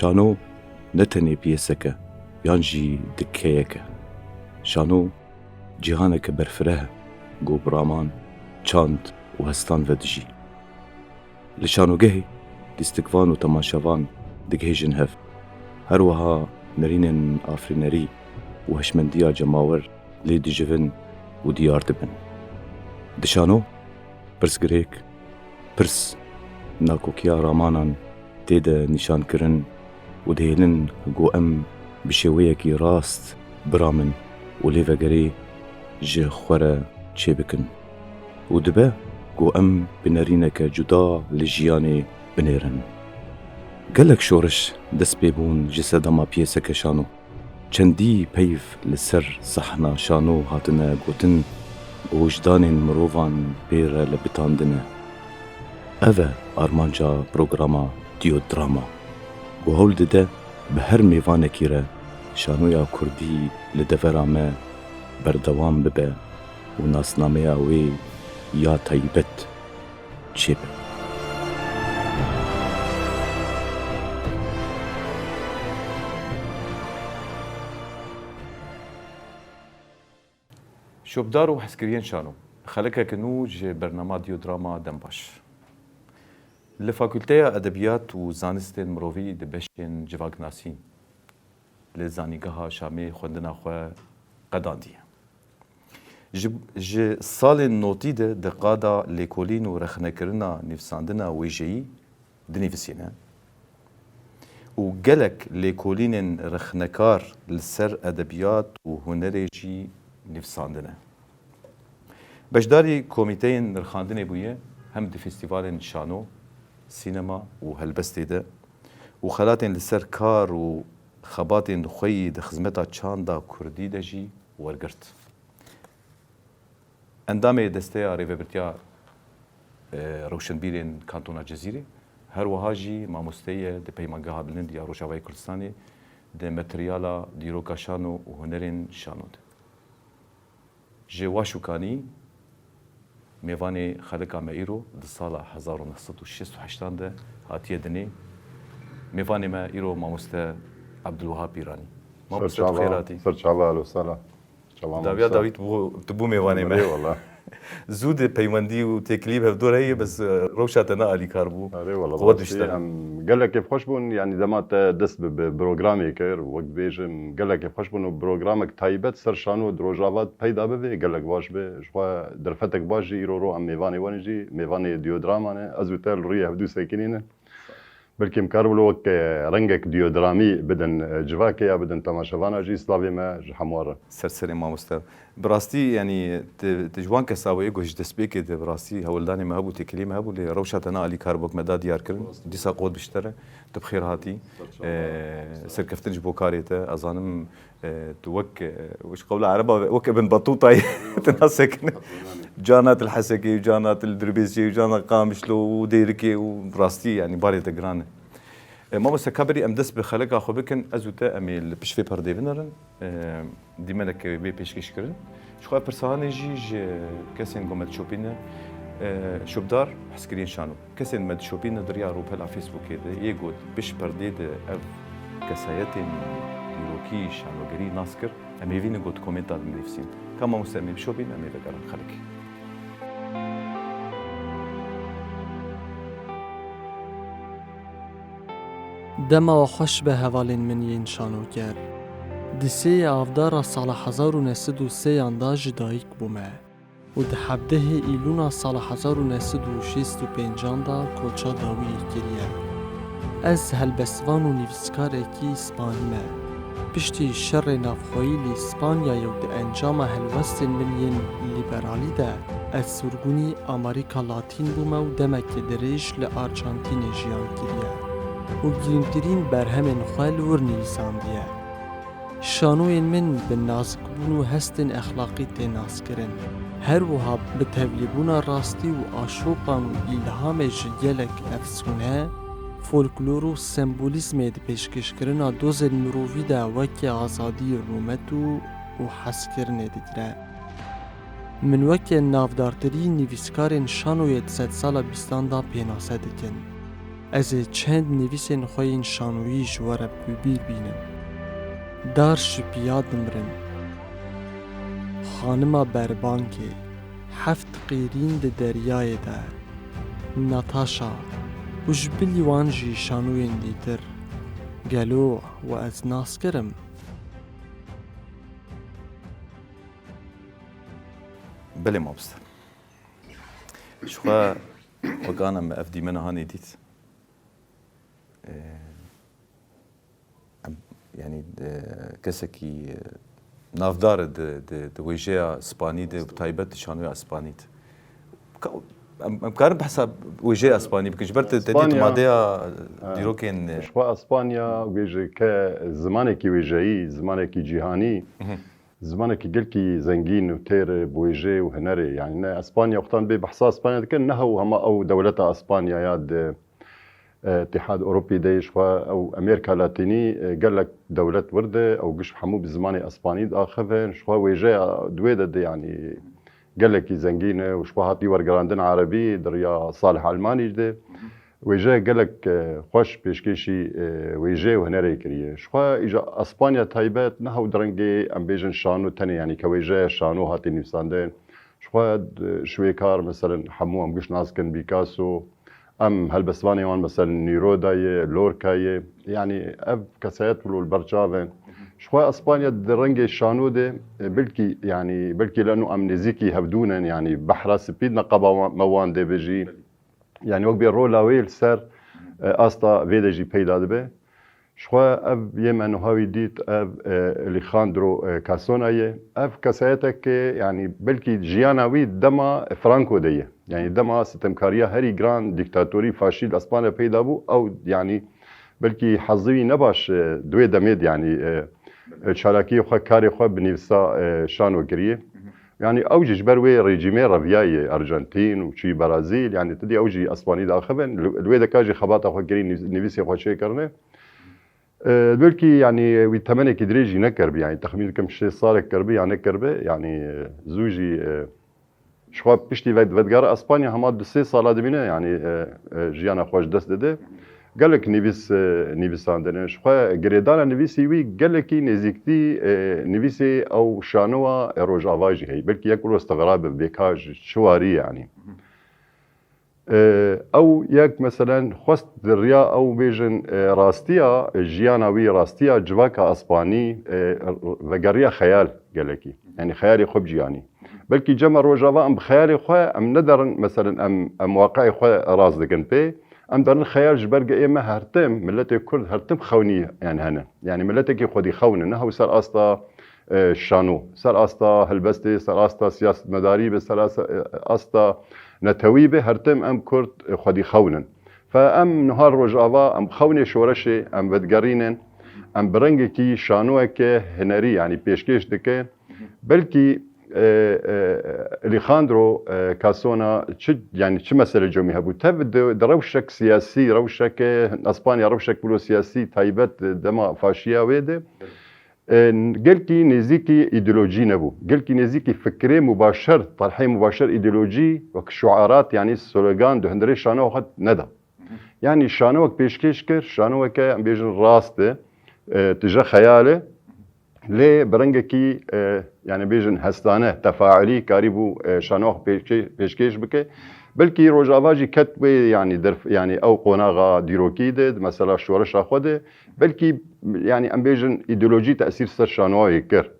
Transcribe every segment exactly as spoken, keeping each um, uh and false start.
Şano ne tenê piyêsek e yan jî dikkeyek e. Şano cîhaneke berfireh e ku bi raman, çand û hestan vedijî. Li şanogehê lîstikvan û temaşevan digihêjin hev. Her wiha nerînên afirînerî û hişmendiya cemawer lê dijivin û diyar dibin. Di şano pirsgirêk, pirs, nakokiya ramanan tê de nîşankirin û dihêlin ku em bi şêweyekî rast biramin û lêvegerê ji xwe re çêbikin û dibe ku em bi nerîneke cuda li jiyanê binêrin. Gelek şoriş dest pê bûn ji sedema piyêseke şano. Çendî peyv li ser sahna şano hatine gotin ku wijdanên mirovan pê re lebitandine. Ev e armanca programa Diodrama, ku hewl dide bi her mêvanekî re şanoya kurdî li devera me berdewam bibe û nasnameya wê ya taybet çêbe. Şopdar û hezkiriyên şano, xelekeke nû ji bernama Diodrama dem baş. Li Fakulteya Edebiyat û Zanistên Mirovî di beşên civaknasî li Zanîngeha Şamê xwendina xwe qedandiye. Ji, ji salên notî de di qada lêkolîn û rexnekirina nivîsandina wêjeyî dinivîsîne û gelek lêkolînên rexnekar li ser edebiyat û hunerê jî nivîsandine. Beşdarî komîteyên nirxandinê bûye, hem di festîvalên şano, sînema û helbestê de û xelatên li ser kar û xebatên xwe yî di xizmeta çanda kurdî de jî wergirt. Endamê Desteya Rêvebirtiya, e, Rewşenbîrên Kantona Cizîrê, her wiha jî mamoste ye di Peymangeha Bilind ya Rojavayê Kurdistanê di materyala dîroka şano û hunerên şano de. Ji Waşûkanî mêvanê xelika me îro di sala hezar û neh sed û şêst û heştan de hatiye dinê. Mêvanê me îro mamoste Abdulwehab Pîranî. Mamoste, tu xêr hatî. Ser çava, alo sala. Çava mamoste. Dawiya dawî tu bû, tu bû mêvanê me. Erê wala. Zû de peywendî û têkilî bi hevdor heye, bes, e, rewşa te ne alîkar bû. Erê wala, bi rastî em gelekê xweş bûn, yanî dema te dest bi, bi programê kir, wek dibêjim, gelekê xweş bûn û programek taybet ser şano di Rojava peyda bibe, gelek baş be. Ji xwe derfetek baş jî îro ro em mêvanê we ne jî, mêvanê Diodrama ne. Ez û te li rûyê hevdû sekinîne. Belkî em karibû wek, e, rengek Diodramî bidin, e, civakê ya bidin temaşevana jî, slavê me ji hemû re. Ser serê mamoste. Bi rastî, yanî, tu, tu ji wan kesa wê ku ji destpêkê de bi rastî hewldanê me hebû, têkilî me hebû, lê rewşa te ne alîkar bû, me da diyar kirin. Dîsa qot bi ji te re, tu bi xêr hatî. Ser çava, e, ser çava. Serkeftin ji bo karê te. Ez zanim, e, tu wek, e, ji qewla ereba wek Ibn Batûtayê tu nasekinî. Cana tu li Hesekê û cana tu li Dirbêsiyê û cana Qamişlo û Dêrikê û bi rastî, yanî, barê te giran e. E, mamoste, ka berî em dest bi xeleka xwe bikin, ez û te em ê li pişt vê perdê binerin. E, dîmeneke wê bê pêşkêşkirin. Ji xwe pirsa hanê jî ji kesên ku me dişopîne, e, şopdar, hezkiriyên şano. Kesên me dişopîne di riya rûpela Facebookê de, yê ku di pişt perdê de ev kesayetên dîrokî, şanogerî nas kir, em hêvî ne ku di komênta de binivîsîn. Ka mamoste em ê bişopîn, em ê vegerin xelkê. Dema we xweş be hevalên min yên şanoker. Di sêyê Avdara sala hezar û neh sed û sêyan de ji dayik bûme û di hevdehê Îlûna sala hezar û neh sed û şêst û pêncan de koça dawiyê kiriye. Ez helbestvan û nivîskarekî spanî me. Piştî şerê navxweyî li Spanyayê û di encama helwestên min yên lîberalî de ez surgunî Amerîka Latîn bûme û demekê dirêj li Arjantînê jiyan kiriye û girîngtirîn berhemên xwe li wir nivîsandiye. Şanoyên min bi nazikbûn û hestên exlaqî tê naskirin. Her wiha bi tevlîbûna rastî û aşoqan û îlhamê ji gelek efsûne, folklor û sembolîzmê di pêşkêşkirina dozên mirovî de wekî azadî, rûmet û, û hezkirinê digire. Min weke navdartirî nivîskarên şanoyê di sedsala bîstan de pênase dikin. Ez ê çend nivîsên xwe yên şanoyî ji we re bi bîr bînim. Dar şipiya dimrin. Xanima berbankê, heft qîrîn di deryayê de. Nataşa û ji bilî wan jî şanoyên dîtir. Gelo we ez nas kirim? Belê mamoste. Ji xwe wek ana me ev dîmena hanê dît. Ee, em, yanî, e, kesekî, e, navdar e di, di, di wêjeya Spanî de, bi taybet di şanoya Spanî de. Ka-, em, em karin behsa wêjeya Spanî bikin, ji ber te, te dît Spanya, madeya, e, dîrokên, e, ji xwe Espanya wêje ke zimanekî wêjeyî, zimanekî cîhanî, Mhm. zimanekî gelkî zengîn û têr e bi wêje û hunerê. Yanî ne Espanya wextan bê behsa Espanya dikin, ne hew hema ew dewleta Espanya ya di e, Îtîhad Ewropî de, ji xwe ew Amerîka Latînî, e, gelek dewlet wir de, ew giş hemû bi zimanê Espanî diaxivin, ji xwe wêjeya di wê de de, yanî gelekî zengîn e û ji xwe hatî wergerandin erebî, di riya Salih Elmanî de. Wêjeya gelek, e, xweş pêşkêşî, e, wêjeyê û hunerê kiriye. Ji xwe îja Espanya taybet, ne hew di rengê, em bêjin şano tenê, yanî ke wêjeya şano hatî nivîsandin. Ji xwe, e, şwêkar, meselen, hemû em giş nas dikin, Picasso, Em helbestvanê wan, meselen, Nîroda ye, Lorca ye. Yanî ev kesayet wilo li ber çav in. Ji xwe Espanya di rengê şano de, e, belkî, yanî belkî leno em nêzîkî hevdû ne, yanî behra spî di neqeba wan, me wan de be jî. Yanî wek bê rola wê li ser, e, asta vê de jî peyda dibe. Ji xwe ev yê me niha wî dît, ev, e, Alejandro, e, Casona ye. Ev kesayetek e, yanî belkî jiyana wî dema Franco de ye. Yanî dema sitemkariya herî giran, dîktatorî, faşî li Espanya peyda bû, ew, yanî belkî hezî wî ne baş, e, di wê demê de, yanî, e, e, çalakiyê xwe, karê xwe bi nivîsa, e, şano kiriye. Yanî ew jî ji ber wê rejîmê reviyayê Arjantîn û çûyî Brazîl, yanî tu dî ew jî Espanî diaxivin, li, li wê deka jî xebata xwe kirî, nivî-, nivîsê xwe çêkirine. E, belkî, yanî, wî temenekî dirêj jî nekiribî, yanî, texmîn dikim şêst salek kiribî ya nekiribî, yanî, e, zû jî, e, ji xwe piştî ve-, vedigere Espanya hema du sê sala dimîne, yanî, e, e, jiyana xwe ji dest dide. Gelek nivîs, e, nivîsandine. Ji xwe girêdana nivîsî wî gelekî nêzîktî, e, nivîsê ew şanowa, e, Rojava jî heye. Belkî yek wilo stixrab be, bê ka ji çi warî, yanî. E, ew yek, meselen, xwest di riya ew bêjin, e, rastiya, e, jiyana wî, rastiya civaka Espanî, e, vegeriya xeyal gelekî. Yanî xeyalê xwe bi cî anî. Belkî cema Rojava em bi xeyalê xwe em nederin, meselen, em, em waqiê xwe rast dikin pê. Em derin xeyal ji ber ge ê me her tim, miletê Kurd her tim xewnî, yanî, hene. Yanî miletekî xwedî xewn e, ne hew ser asta e, şano, ser asta helbestê, ser asta siyasetmedarî be, ser asta, e, asta netewî be, her tim em Kurd, e, xwedî xewnin. Fe em niha Rojava, em xewnê şoreşê, em vedigerînin, em bi rengekî şanoyeke hunerî, yanî pêşkêş dike. Belkî, e, e, Alejandro, e, Casona çi, yanî çi mesele comî hebû? Tev di, di rewşek siyasî, rewşeke Espanya, rewşek wilo siyasî taybet, e, dema faşiya wê de, E, gelkî nêzîkî îdeolojî nebû. Gelkî nêzîkî fikrê mubaşer, terhê mubaşer îdeolojî wek şuarat, yanî slogan di hundirê şanoya xwe neda. Yanî şanowek pêşkêş kir, şanoweke em bêjin rast e, e, tije xeyal e. Lê bi rengekî, e, yanî bêjin hestane, tefailî karîbû, e, şanoya xwe pêşkê-, pêşkêş bike. Belkî Rojava jî ket wê, yanî derf-, yanî ew qonaxa dîrokî de, di mesela şoreşa xwe de. Belkî, yanî em bêjin îdeolojî tesîr ser şanoyê kir.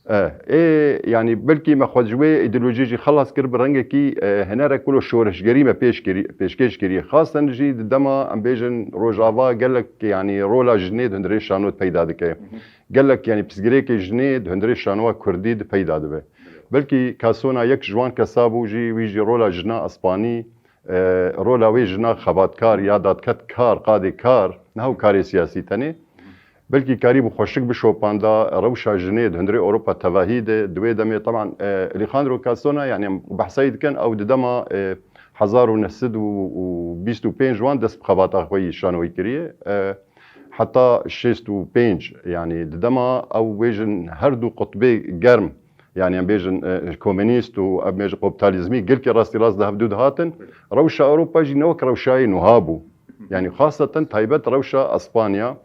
E, ê, yanî belkî me xwe ji wê îdeolojiyê jî xelas kir, bi rengekî, e, hinerek wilo şoreşgerî me pêş kirî-, pêşkêş kiriye. Xasten jî di dema em bêjin Rojava gelek, yanî rola jinê di hundirê şano peyda dike. Gelek, yanî pirsgirêkê jinê di hundirê şanoya kurdî di peyda dibe. Belkî Casona yek ji wan kesa bû jî, wî jî rola jina Espanî, e, rola wê jina xebatkar ya dadket kar, qadê kar, ne hew karê siyasî tenê. Belkî karîbû xweşik bişopanda rewşa jinê di hundirê Ewropa tevahî de, di wê demê, teban, e, Alejandro Casona, yanî em behsa wî dikin, ew di dema, e, hezar û neh sed û bîst û pênc wan dest bi xebata xwe yî şanoyî kiriye. E, heta şêst û pênc, yanî di dema ew wê jin her du qutbê germ, yanî em bêjin, e, komunîst û em bêjin kapîtalîzmî gelkî rastî rast di hevdû dihatin. Rewşa Ewropa jî ne wek rewşayê nuha bû. Yanî xaseten taybet rewşa Espanya.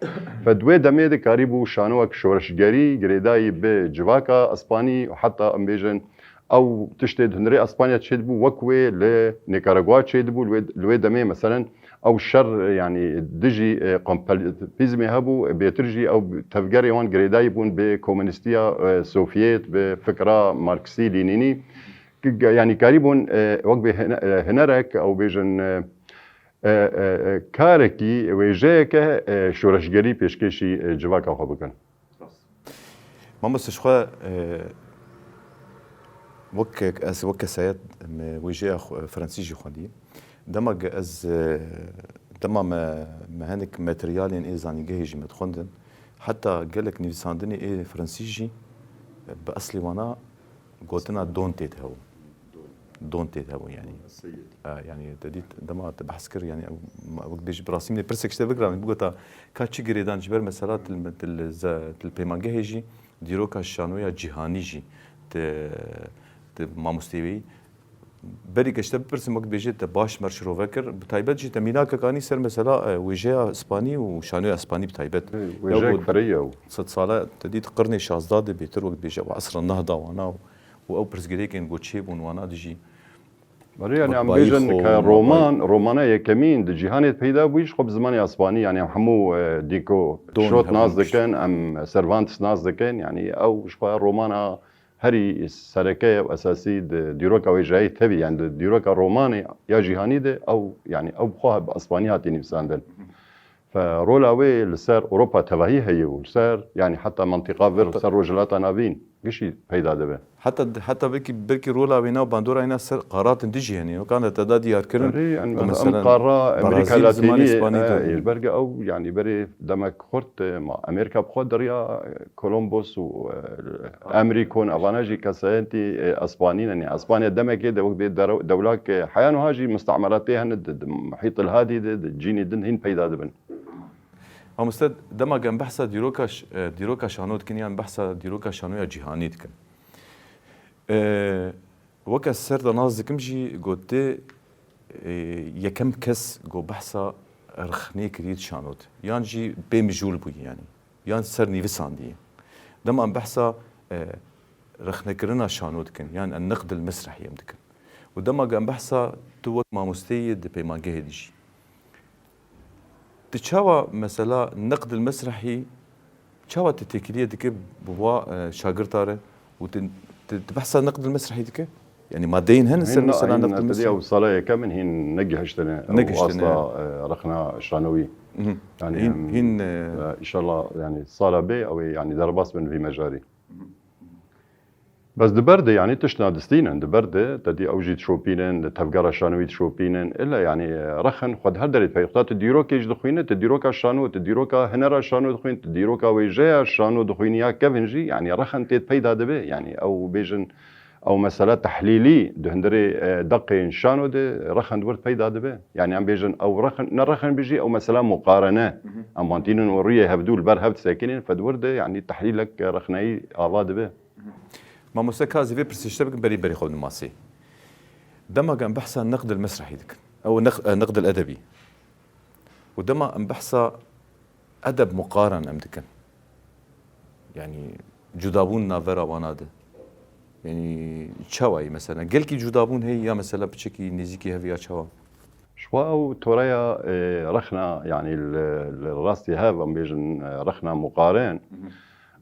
Fe di wê demê de karîbû şanowek şoreşgerî girêdayî bi civaka Espanî û heta em bêjin ew tiştê di hundirê Espanya çêdibû wek wê li Nikaragua çêdibû, li wê, li wê demê meselen ew şer, yanî dijî, e, komplotîzmê hebû, bêtir jî ew tevgerê wan girêdayî bûn bi komûnistiya, e, Sovyet, bi fikra Marksî, Lenînî. Yanî karîbûn, e, wek bi hine-, e, hinerek ew bêjin, e, e, e, e, karekî, wêjeyeke, e, şoreşgerî pêşkêşî, e, civaka xwe bikin. Mamoste, ji xwe, e, wek, ez wek kesayet me wêjeya xwe, fransî jî xwendî. Dema ge ez, e, dema me, me hinek materyalên ê zanîngehê jî me dixwendin, heta gelek nivîsandinê ê fransî jî, e, bi eslê wana gotina don tê de hebû. Don tê de hebû, yanî. E, yanî te dît dema te behs kir, yanî ew ma-, wek dibêjî bi rastî min ê pirsek ji te bigiravin, bigota ka çi girêdan ji ber mesela til, til ze-, til pêmangehê jî dîroka şanoya cîhanî jî ti, ti mamostê wî. Berî ke ji te bipirsim, wek dibêjê te baş mer şirove kir, bi taybet jî te mînakek anî ser mesela, e, wêjeya Spanî û şanoya Spanî bi taybet. Ê, Ya wêjeyek got, firê ye ew. Sed sale te dît qirnê şazdeh de bêtir wek dibêje ew esra nehda wana û û ew pirsgirêkên ku çêbûn wana dijî Belê, yanî em mutbayî bêjin xwe ke û roman, mabay- romana yekemîn di cîhanê peyda bûyî ji xwe bi zimanê Espanî, yanî em hemû, e, Don Quixote nas hebûn dikin, em Cervantes nas dikin, yanî ew ji xwe romana herî sereke ye û esasî di dîroka wêjeyayî tevî, yanî di dîroka romanê ya cîhanî de ew, yanî ew bi xwe bi Espanî hatiye nivîsandin. Fe rola wê li ser Ewropa tevahî heye û li ser, yanî heta mentiqa vir, Heta ser Rojhilata Navîn gişî peyda dibe. Heta, heta belkî, belkî rola wê nav bandora wê nav ser qaratên dijî hene. Wekane te da diyar kirin Erê, yanî ku mesela em mesela qara Amerîka Brazîl zimanê Latînî, Spanî e, dibû. Ê, ji ber ke ew, yanî berê demek xurt, e, ma Amerîka bi xwe diriya, e, Columbus û, e, Amrîkon, evana jî kesayetî, e, Espanî ne. Espanya demekê de wek bê dere-, dewlak, e, heya nuha jî mistemeratê hene di, di Muhît el Hadî de, di cînî din hîn peyda dibin. Mamoste, dema em behsa dîroka ş-, e, dîroka şano dikin, yan behsa dîroka şanoya cîhanî dikin. E, weke ser de nas dikim jî gotê, e, yekem kes go behsa rixnê kirî şano de. Yan jî pê mijûl bûyî yanî. Yan ser nivîsandî. Dema em behsa, e, rixnekirina şano dikin, yan en neqd el mesrehî em dikin. Û dema em behsa tu wek mamosteyê di pêmangehê dijî. Tu çawa mesela neqd el mesrehî, çawa tu têkiliyê dike bi wa, e, şagirta re û tu, tu, tu behsa neqd el mesrehî dike? Yanî madeyên hene ser Hîn, mesela hîn neqd el te dî mesrehî? Ew sala yekem in hîn negihiştine ew Negihiştine. asta, e, rexna şanowî. Mhm. Yanî Hîn, em, hîn, e, e, înşallah yanî sala bê ew ê yanî derbas bin vî mejarî. Bes di ber de, yanî tiştna distînin, di ber de, te dî ew jî dişopînin, di tevgera şanowî dişopînin. Îlla, yanî, rexin xwe di her derê dipeyxî. Tu dîrokê jî dixwîne, tu dîroka şano, tu dîroka hunera şano dixwîn, tu dîroka wêjeya şano dixwînî ya kevin jî, yanî rexin tê peyda dibe. Yanî ew bêjin, ew mesela tehlîlî di hundirê, e, deqên şano de rexin di wir peyda dibe. Yanî em bêjin ew rexin, ne rexin bijî, ew mesela muqarene. Hı hı. Em van tînin û rûyê hevdû li ber hev disekinên, fe di wir de, yanî tehlîlek rexneyî ava dibe. Mamoste, ka ez ê vê pirsê ji te bikim, berî berî xwe bidim masê. Dema em behsa neqd el mesrehî dikin. Ew neq-, e, neqd el edebî. Û dema em behsa edeb muqaren em dikin. Yanî cudabûn navbera wana de. Yanî çawa ye mesela? Gelkî cudabûn heye ya mesela piçekî nêzîkî hev ya çawa? Ji xwe ew toreya, e, rexna, yanî li, li rastî hev, em bêjin, e, rexna muqaren. Hı hı.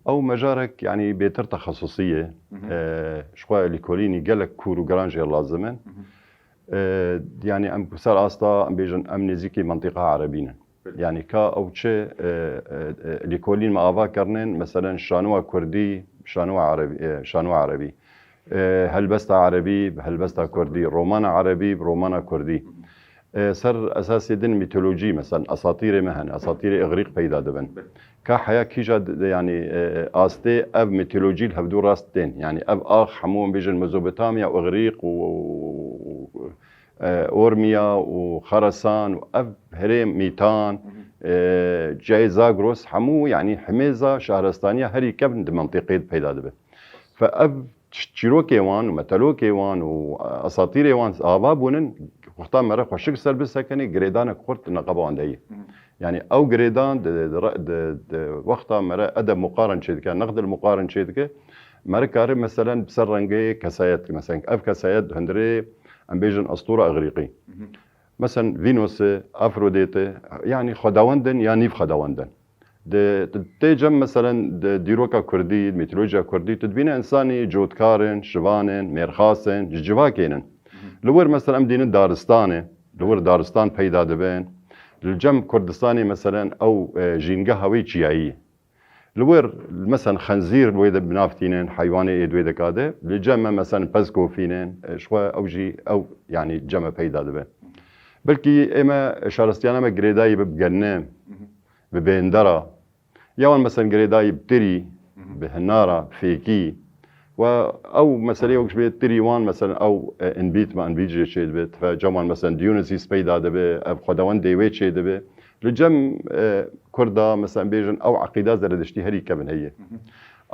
Ew mejarek, yanî bêtir texesusî ye. Hı hı. E, ji xwe lîkolînî gelek kûr û giran jê lazim in. Hı hı. E, yanî em ser asta, em bêjin, em nêzîkî mentiqa erebî ne. Belê. Yanî ka ew çi, e, e, e, lîkolîn me ava kirinin, meselen şanowa kurdî, şanowa erebî, e, şanowa erebî. E, helbesta erebî, bi helbesta kurdî, romana erebî, bi romana kurdî. E, ser esasê din mîtolojî, meselen, esatîrê me hene, esatîrê Îgrîq peyda dibin. Belê. Ka heya kîja di, di, yanî, e, astê ev mîtolojî li hevdû rast tên. Yanî ev ax hemû em bêjin Mezopotamya û Îgrîq û, e, Ormiya û Xerasan û ev herêm Mîtan, Hı hı. e, cayê Zagros hemû, yanî himêza şahrestaniya herî kevn di mentiqê de peyda dibe. Fe ev çîrokê wan û metelokê wan û esatîrê wan ava bûnin, Wexta mere xweşik ser bisekinî, girêdanek xurt neqeba wan de ye. Yanî ew girêdan di, di, di, di wexta mere edeb muqarin çêdike, neqdil muqarin çêdike, mere kare meselen bi ser rengê kesayet, meselen ev kesayet hundirê em bêjin estûra Îgrîqî. Meselen Vînosê, Afrodêtê, yanî xwedawendin ya nîv xwedawendin. Di, di tê cem meselen di dîroka kurdî, di mîtolojiya kurdî, tu dibîne insanî cotkar in, şivan in, mêrxas in, ji civakê nin. Li wir meselen em dînin daristanê, li wir daristan peyda dibin. Li cem Kurdistanê meselen ew, e, jîngeha wê çiyayî ye. Li wir, meselen, xenzîr wê de bi nav tînin, heywanê êd wê deka de. Li cem me, meselen, pez kofînin, e, ji xwe ew jî, ew, yanî, cem me peyda dibe. Belkî ê me şaristiyana me girêdayî bi, bi genne, bi bêndera. Ya wan, meselen, girêdayî bi tirî, bi hinara, bi fêkî. Û ew meseleyê wek ji bê tirî wan, meselen, ew, e, înbît me, înbît jê çêdibe, tife cem wan, meselen, Diyonîzîs peyda dibe, ev xwedawendê wê çêdibe. Li cem, e, Kurda, meselen, bêjin, ew eqîda Zerediştî herî kevin heye.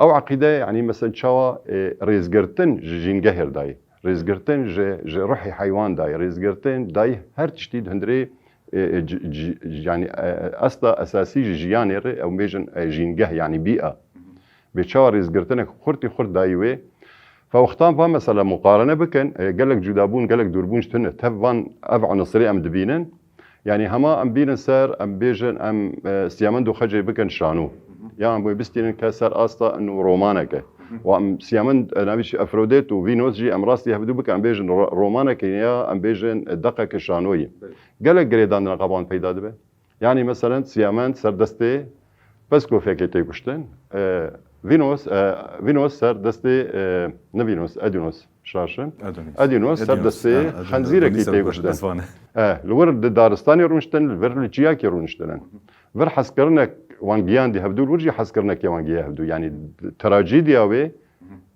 Ew eqîde, yanî, meselen, çawa, e, rêzgirtin ji jîngehê re dayê, rêzgirtin ji, ji ruhê heywan dayê, rêzgirtin dayê her tiştî di hundirê, e, e, ci-, ci-, yanî, e, esla esasî ji jiyanê re, ew bêjin, e, jîngeh, yanî bî'a. Bê çawa rêzgirtinek xurtî xurt dayî wê. Fe wextan van mesela muqarene bikin, e, gelek cudabûn, gelek dûrbûn ji tune. Tev van ev enisirê em dibînin. Yanî hema em bînin ser, em bêjin, em, e, Siyamend û Xecê bikin şano. Ya em wê bistînin ke ser asta û romaneke. Wa em Siyamend, e, navî çi, Afrodêt û Vînos jî em rastî hevdû bikin, em bêjin ro-, romaneke ya em bêjin, e, deqeke şanoyî. Gelek girêdan di neqaban peyda dibe. Yanî meselen Siyamend ser destê peskofekê tê kuştin. E, Vînos, e, Vînos ser destê, e, ne Vînos, Edînos şaşin. Edînos. Edînos ser destê xenzîrekî tê kuştin. E, li wir di daristanê rûniştin, li vir li çiyakê rûniştinin. Vir hezkirinek wan giyandî hevdû, li wir jî hezkirinekê wan giya hevdû. Yanî trajediya wê,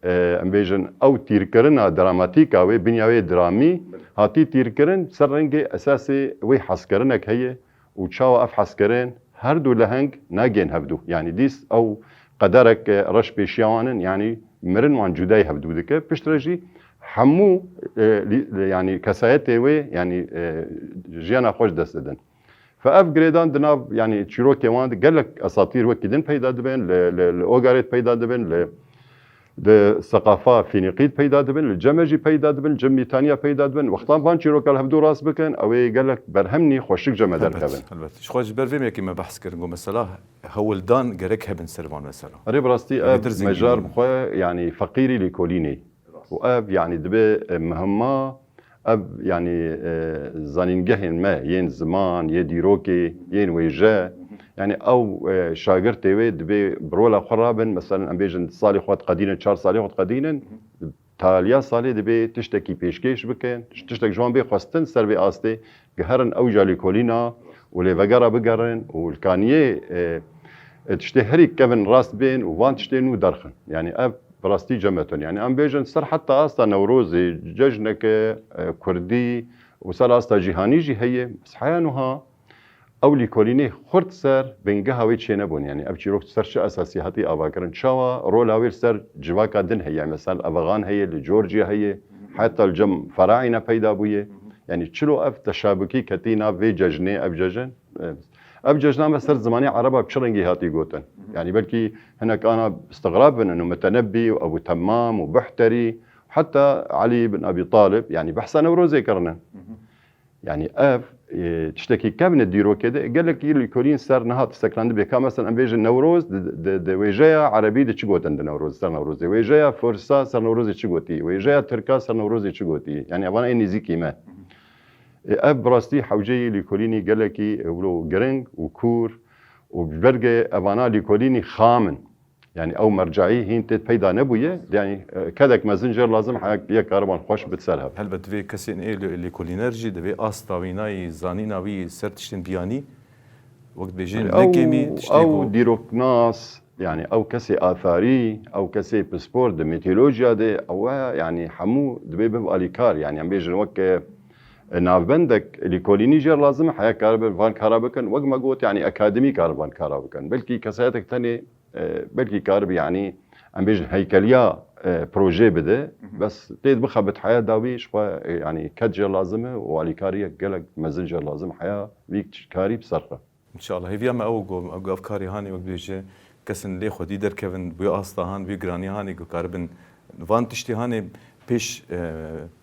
e, em bêjin, ew tîrkirina dramatîk a wê, binya wê dramî, hatî tîrkirin ser rengê esasê wê hezkirinek heye û çawa ev hezkirin her du leheng nagên hevdû. Yanî dîs ew qederek, e, reş pêşiya wan in, yanî mirin wan cudayî hevdû dike. Piştre jî hemû, e, lî-, yanî kesayetê wê, yanî, e, jiyana xwe ji dest didin. Fe ev girêdan di nav, yanî çîrokê wan de gelek esatîr wekî din peyda dibin, li, li, li Ogarêt peyda dibin, li, li seqafa Fînîqî peyda dibin, li cem me jî peyda dibin, cem Mîtaniya peyda dibin. Wextan van çîroka li hevdû rast bikin, ew ê gelek berhemnî xweşik cem me derkevin. Helbet. Ji xwe ji ber vê mekî me behs kirin, got mesela hewldan gerek hebin ser van mesela. Erê, bi rastî ev mejar bi xwe, yanî feqîrî lêkolînê. Û ev, yanî, dibe, e, mihimma, ev, yanî, e, zanîngehên me yên ziman, yê dîrokê, yên wêje, yanî, ew, e, şagirtê wê dibe bi rola xwe rabin, meselen, em bêjin, salê xwe diqedînin, çar salê xwe diqedînin, taliya salê dibe tiştekî pêşkêş bikin, tiştek ji wan bê xwestin ser vê astê, giherin ew ca lêkolîna û lê vegera bigerin û li kaniyê, e, e, tiştê herî kevin rast bên û van tiştê nû derxin. Yanî ev bi rastî cem me tune. Yanî em bêjin ser heta asta Newrozê, cejneke, e, kurdî û ser asta cîhanî jî heye. Bes heya nuha ew lîkolînê xurt ser bingeha wê çênebûn. Yanî ev çîrok ser çi esasî hatî avakirin? Çawa rola wê li ser civaka din heye? Mesela Evegan heye, li Georgia heye, heta li cem Feraîne peyda bûye. Yanî çilo ev teşabukî ketî nav vê cejnê, ev cejn? E, ev cejna me ser zimanê ereba bi çi rengî hatî gotin? Yanî belkî hinek ana istigrab bin, û Mutenebbî û Ebû Temmam û Buhterî, heta Elî bin Ebî Talib, yanî behsa Newrozê kirine. Yanî ev, e, tiştekî kevne dîrokê de, gelekî lîkolîn ser nehat seklandi bê. Ka mesela em bêjin Newroz, di, di, di wêjeya erebî de çi gotin di Newroz, ser Newrozê? Wêjeya Fursa ser Newrozê çi gotî? Wêjeya Tirka ser Newrozê çi gotî? Yanî evana ê nêzîkî me. E, ev bi rastî hewceyî lîkolînî gelekî, e, wilo giring û kûr û ji ber ge evana lîkolînî xam in. Yanî ew merceî hîn tê peyda nebûye. Yanî, e, kedek mezin jê re lazim heye yek kariban xweş bit ser hev. Helbet vê kesên ê lê-, lêkolîner jî divê asta wînayî, zanîna wî ser tiştên biyanî, wek dibêjin, ew, nekêmî tiştê ew ku dîroknas, yanî ew kesê atharî, ew kesê pispor di mîtolojiya de, ew e, yanî hemû dibê bibe alîkar. Yanî em bêjin wek, e, navbendek lîkolînî jê re lazim e, heye karibe van kara bikin. Wek me got, yanî akademî karin van kara bikin. Belkî kesayetek tenê, e, belkî karibe, yanî em bêjin heykeliya, e, projê bide. Bes tê bixebit heya dawî ji xwe, e, yanî ked jê lazim e û alîkariyek gelek mezin jê lazim heya vî karî bi ser xwe. İnşallah. Hêviya me ew ku, ku ev karî hanê wek dibêje, kesin lê xwedî derkevin, bi asta han, bi giranî hanê ku karibin van tiştê hanê pêş, e,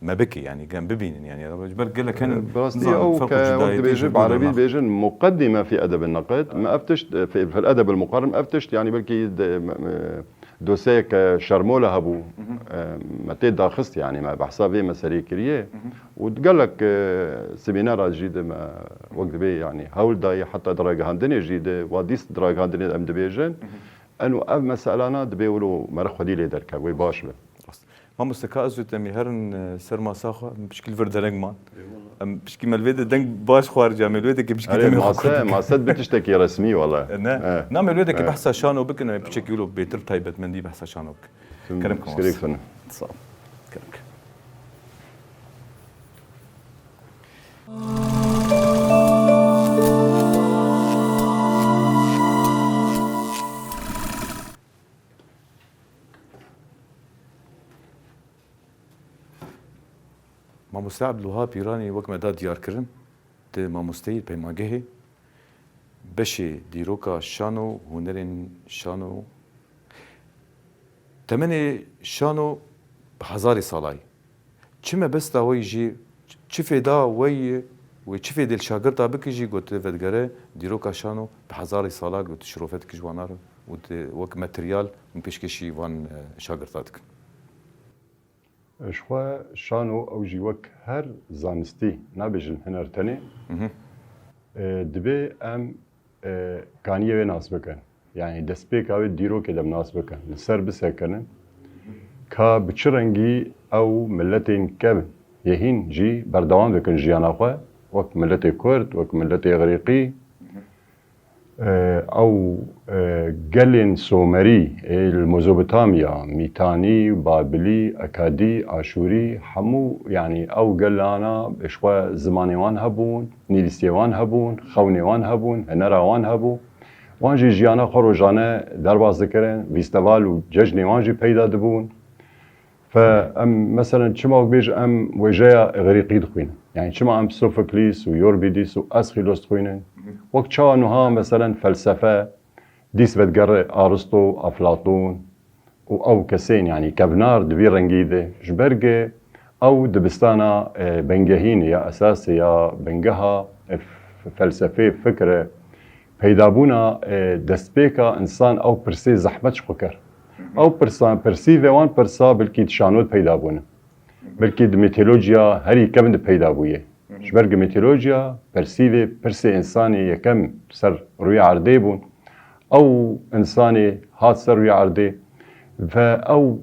me bike, yanî gem bibînin, yanî ji ber gelek henin. Bi rastî nizanim, ew ferq û ke wek cudayetî dibêje, ji bi erebî dû dibêjin muqeddime fî edebin neqid. Me ev tişt, e, fî, fil edebul muqarrin, ev tişt, yanî belkî de, me, me, dosyeyeke şermole hebû, e, me tê daxist, yanî me behsa vê meseleyê kiriye. Û gelek, e, semînera jî de me wek dibê, yanî hewl dayî, heta di ragihandinê jî de, wa dîst di ragihandinê de em dibêjin. Eno ev meselana dibê wilo meriv xwedî lê derkeve, wê baş be. Rast. Mamoste, ka ez û te em ê herin, e, ser masa xwe, em pişkî li vir dereng man. Eyvallah. Em pişkî me li vê de deng baş xwariye, me li wê de ke pişkî Erê, demê xwe mase, kurt bikin. Mase bi tiştekî resmî wala. E, ne. E. Na me li wê de ke E. behsa şano bikin, em ê piçekî wilo bêtir taybetmendî behsa şano bikin. Kerem ke mamoste. Sağ ol. Kerem ke. Mamoste Ebdulwehab Pîranî wek me da diyarkirin, di mamosteyî peymagehê beşê dîroka şano, hunerên şano, temenê şano bi hezarê salayî. Çi mebesta we jî, çi fêda we ye, wê çi fêdê li şagirta bike jî, got, vedigere dîroka şano bi hezarê sala, got, şirofet dike ji wana re û di, wek materyal hûn pêşkêşî van, e, şagirta dikin. Ji xwe şano ew jî wek her zanistî, nabêjin huner tenê, Mhm. e, divê em, e, kaniyê wê nas bikin. Yanî destpêka wê dîrokê de nas bikin. Li ser bisekinin. Ka bi çi rengî ew miletên kevn yê hîn jî berdewam dikin jiyana xwe. Wek miletê Kurd, wek miletê Îgrîqî, E, ew, e, gelên Somerî, ê li Mezopotamya, Mîtanî, Babilî, Ekadî, Aşûrî, hemû, yanî ew gelana ji xwe zimanê wan hebûn, nivîsiyê wan hebûn, xewnê wan hebûn, hunera wan hebû. Wan jî jiyana xwe rojane derbas dikirin, fîsteval û cejnê wan jî peyda dibûn. Fe em, meselen, çima wek bêj em wêjeya Îgrîqî dixwînin? Yanî çima em Sofoklîs û Yorbîdîs û Esxîlos dixwînin? Wek çawa nuha, meselen, felsefe dîs vedigere Aristo, Aflatûn û ew kesên, yanî kevnar di vî rengî de, ji ber ge ew dibistana, e, bingehîn ya esasê ya bingeha, e, f-, felsefê, fikre, peydabûna, e, destpêka însan ew pirsê zehmet ji xwe kir. Ew pirsan, pirsîvê wan pirsa belkî di şano de peyda bûne. Belkî di mîtolojiya herî kevn de peyda bûye. Ji ber ku mîtolojiya pirsîvê pirsê însanê yekem ser rûyê erdê bûn. Ew însanê hat ser rûyê erdê ve ew,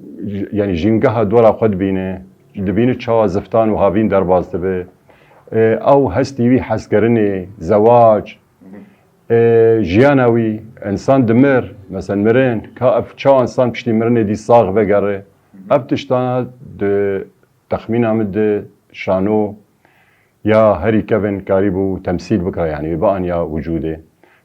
yanî jîngeha dora xwe dibîne, dibîne çawa ziftan û havîn derbas dibe. E, ew hestî wî hezkirinê, zewac, e, jiyana wî, însan dimir, mesela mirin, ka ev çawa însan piştî mirinê dî sax vegere. Ev tiştana di texmîna min de şano ya herî kevin karîbû temsîl bikira, yanî wê bianiya wicûdê.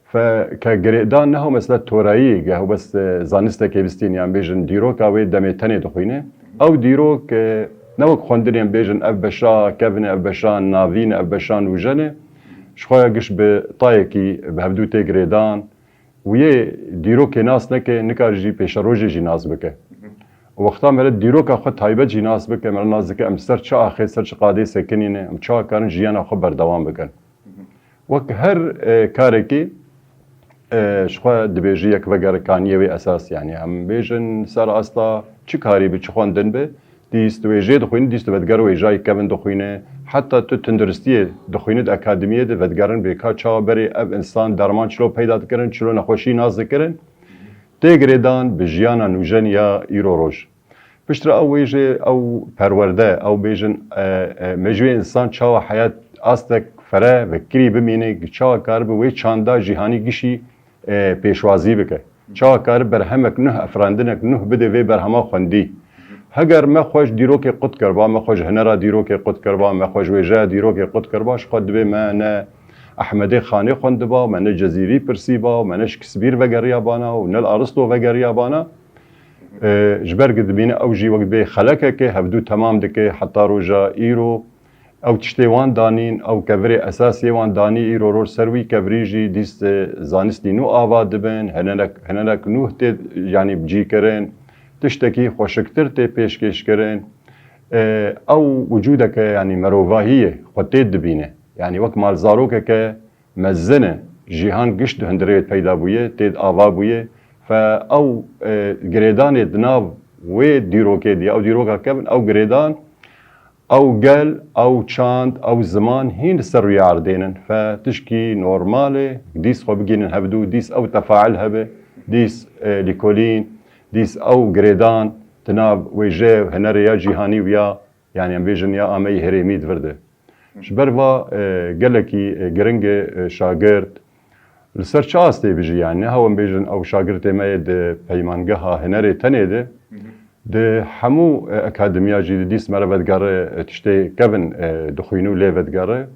Fe ke girêdan neho mesela torayî, ge ew bes, e, zanistekê bistîn, yan bêjin dîroka wê demê tenê dixwîne. Ew dîrok, e, ne wek xwendinên bêjin ev beşa kevin e, ev beşa navîn e, ev beşa nûjen e. Ji xwe ya giş bi tayekî bi hevdû tê girêdan. Û yê dîrokê nas neke, nikare jî pêşerojê jî nas bike. Û wexta mere dîroka xwe taybet jî nas bike, mere nas dike em ser çi axê, ser çi qadê sekinîne, em çawa karin jiyana xwe berdewam bikin. Wek her, e, karekî, e, ji xwe dibêjî yek vegere kaniyê wê esas, yanî em bêjin ser asta çi karî bi, çi xwendin bi, dîst wêjê dixwîne, dîst vedigere wêjayî kevin dixwîne, heta tu tunduristiyê dixwîne di akademiyê de vedigerin bê ka çawa berê ev însan derman çilo peyda dikirin, çilo nexweşî nas dikirin, tê girêdan bi jiyana nûjen ya îro roj. Piştre ew wêjê, ew perwerde, ew bêjin, e, e, mejûyê însan çawa heyat astek fere vekirî bimîne, çawa karibe wê çanda cîhanî gişî, e, pêşwazî bike. Çawa karibe berhemek nuh, efrandinek nuh bide vê berhema xwendî. Heger me xwe ji dîrokê qut kiriba, me xwe ji hunera dîrokê qut kiriba, me xwe ji wêjeya dîrokê qut kiriba, ji xwe dibê me ne Ehmedê Xanê xwendiba, me ne Cezîrî pirsîba, me ne ji Kisbîr vegeriya bana û ne li Aristo vegeriya bana. E, ji ber ku dibîne ew jî wek bê xelekeke hevdû temam dike heta roja îro. Ew tiştê wan danîn, ew kevirê esasê wan danî îro roj ser wî kevirî jî dîst, e, zanistî nû ava dibin, hinenek, hinenek nû tê, yanî bi cî kirin, tiştekî xweşiktir tê pêşkêş kirin. E, ew wicûdeke, yanî merovahiyê xwe tê dibîne. Yanî wek malzarokeke mezin e. Cîhan giş di hundirê peyda bûye, tê ava bûye. Fe ew, e, girêdanê di nav wê dîrokê de ye. Ew dîroka kevin, ew girêdan, ew gel, ew çand, ew ziman hîn li ser rûyê erdê nin. Fe tişkî normal e, dîs xwe bigihînin hevdû, dîs ew tefail hebe, dîs, e, lîkolîn, dîs ew girêdan di nav wêje û hunerê ya cîhanî û ya, yanî em bêjin ya ameyî herêmî di vir de. Ji ber va, e, gelekî, e, giring e, e, şagirt li ser çi astê bijî, yanî ne hew em bêjin ew şagirtê me yê di peymangeha hunerê tenê de, di hemû, e, akademiya jî di dîs me re vedigere, e, tiştê kevin, e, dixwînî û lê vedigere.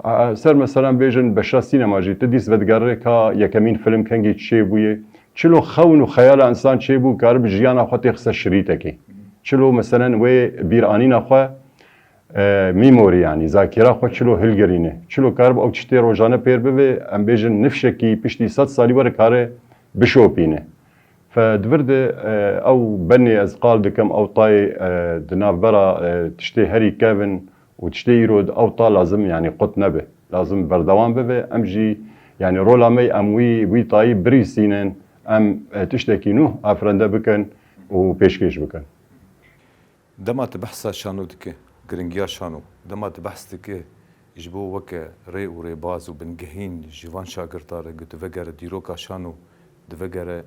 A, ser mesela em bêjin beşa sînema jî tu dîs vedigere ka yekemîn film kengî çêbûye. Çilo xewn û xeyala însan çêbû, karibe jiyana xwe têxise şirîtekê. Çilo meselen wê bîranîna xwe e, mîmorî, yanî zakîra xwe çilo hilgirîne. Çilo karibe ew tiştê rojane pêr bibe, em bêjin nifşekî piştî sed salî were kare bişopîne. Fe di vir de, e, ew benê ez qal dikim, ew tayê, e, di navbera, e, tiştê herî kevin û tiştê îro di ew ta lazim, yanî qut nebe. Lazim berdewam bibe. Em jî, yanî rola me em wî, wî tayî birîsînin, em, e, tiştekî nû afirende bikin û pêşkêş bikin. Dema tu behsa şano dike, giringiya şano, dema tu behs dike ji bo weke rê û rêbaz û bingehîn ji van şagirta re ku divegere dîroka şano, divegere,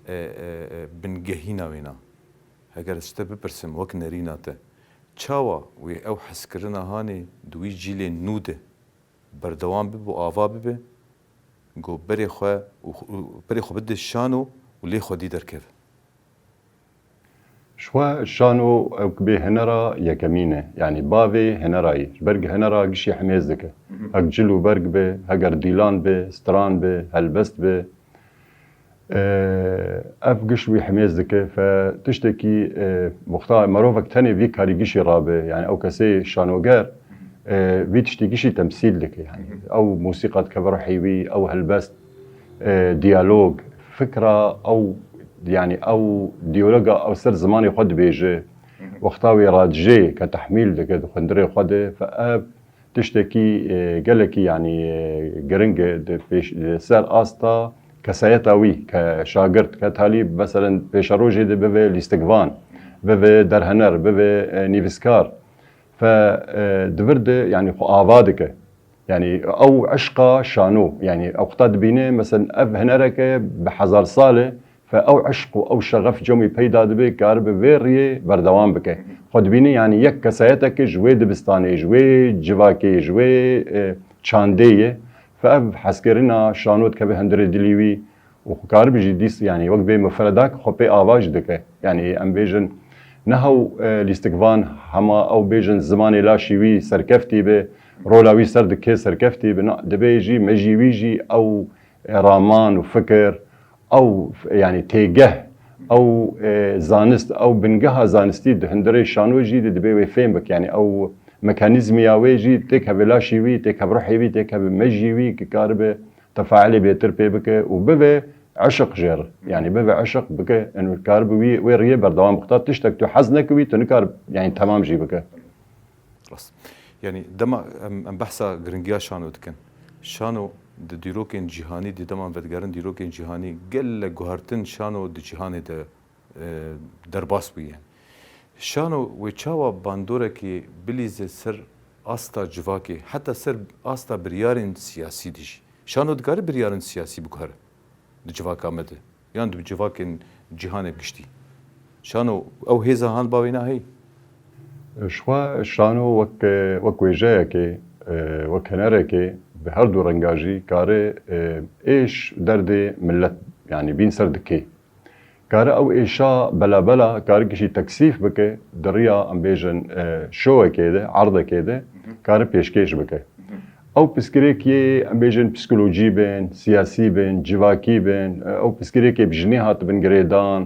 e, e, e, bingehîna wêna. Heger ez ji te bipirsim, wek nerîna te, çawa wê ew hezkirina hanê di wî cîlên nû de berdewam bibe û ava bibe, ku berê xwe û, û berê xwe bide şano û lê xwedî derkeve? Ji xwe şano ew bê hunera yekemîn e, yanî bavê hunera yî. Ji ber ku hunera gişî himêz dike. Hek cil û berg be, heger dîlan be, stran be, helbest be. Ev giş wî himêz dike. Fe tiştekî, e, wexta merovek tenê vî karî gişî rabe, yanî ew kesê şanoger, e, vî tiştî gişî temsîl dike. Yanî ew mûsîqa dikeve ruhê wî, ew helbest, e, diyalog, fikra ew, yanî ew diyaloga ew ser zimanê xwe dibêje, wexta wê radijê ke tehmîl dike di xwindirê xwe de, fe ev tiştekî, e, gelekî, yanî, e, giring e di pêş, di ser asta kesayeta wî ke şagirt, ke talîb, meselen pêşerojê de bibe lîstikvan, bibe derhener, bibe, e, nivîskar. Fe, e, di vir de, yanî xwe ava dike. Yanî ew eşqa şano, yanî ew wexta dibîne, meselen ev hunereke bi hezar sal e, fe ew eşq û ew şexef cem wî peyda dibe, karibe vê riyê berdewam bike. Xwe dibîne, yanî yek kesayeteke ji wê dibistanê, ji wê civakê, ji wê, e, çandê ye. Fe ev hezkirina şano dikeve hundirê dilî wî û xwe karibe jî dîs, yanî wek bê mufredak xwe pê ava jî dike. Yanî em bêjin ne hew, e, lîstikvan hema ew bêjin zimanê laşî wî serkeftî be, rola wî ser dike serkeftî be. Na, dibê jî mejî wî jî ew, e, raman û fikir, ew, yanî têgeh, ew, e, zanist, ew bingeha zanistî di hundirê şano jî de dibê wê fêm bike. Yanî ew mekanîzmiya wê jî têkeve laşî wî, têkeve ruhê wî, têkeve mejî wî, ki karibe tefailê bêtir pê bike û bibe eşq jê re. Yanî bibe eşq bike, û karibe wî, wê riyê berdewam bike. Ta tiştek tu hez nekewî, tu nikar, yanî temam jî bike. Rast. Yanî dema em, em behsa giringiya şano dikin. Şano di dîrokên cîhanî, di dema em vedigerin dîrokên cîhanî, gelek guhertin şano di cîhanê de, e, derbas bûye. Şano wê çawa bandorekê bilîze ser asta civakê, heta ser asta biryarên siyasî de jî? Şano dikare biryarên siyasî biguhere di civaka me de, yan di civakên cîhanê bi giştî? Şano ew hêza han bavê nahê? Ji xwe şano wek, wek wêjeyekê, e, wek hunerekê bi her du renga jî kare, e, êş derdê milet, yanî bîn ser dikê. Kare ew êşa belabela kare gişî teksîf bike di riya, em bêjin, e, şowekê de, erdekê de, kare pêşkêş bike. Ew pirsgirêkê, em bêjin, psîkolojî bin, siyasî bin, civakî bin, e, ew pirsgirêkê bi jinê hatibin girêdan,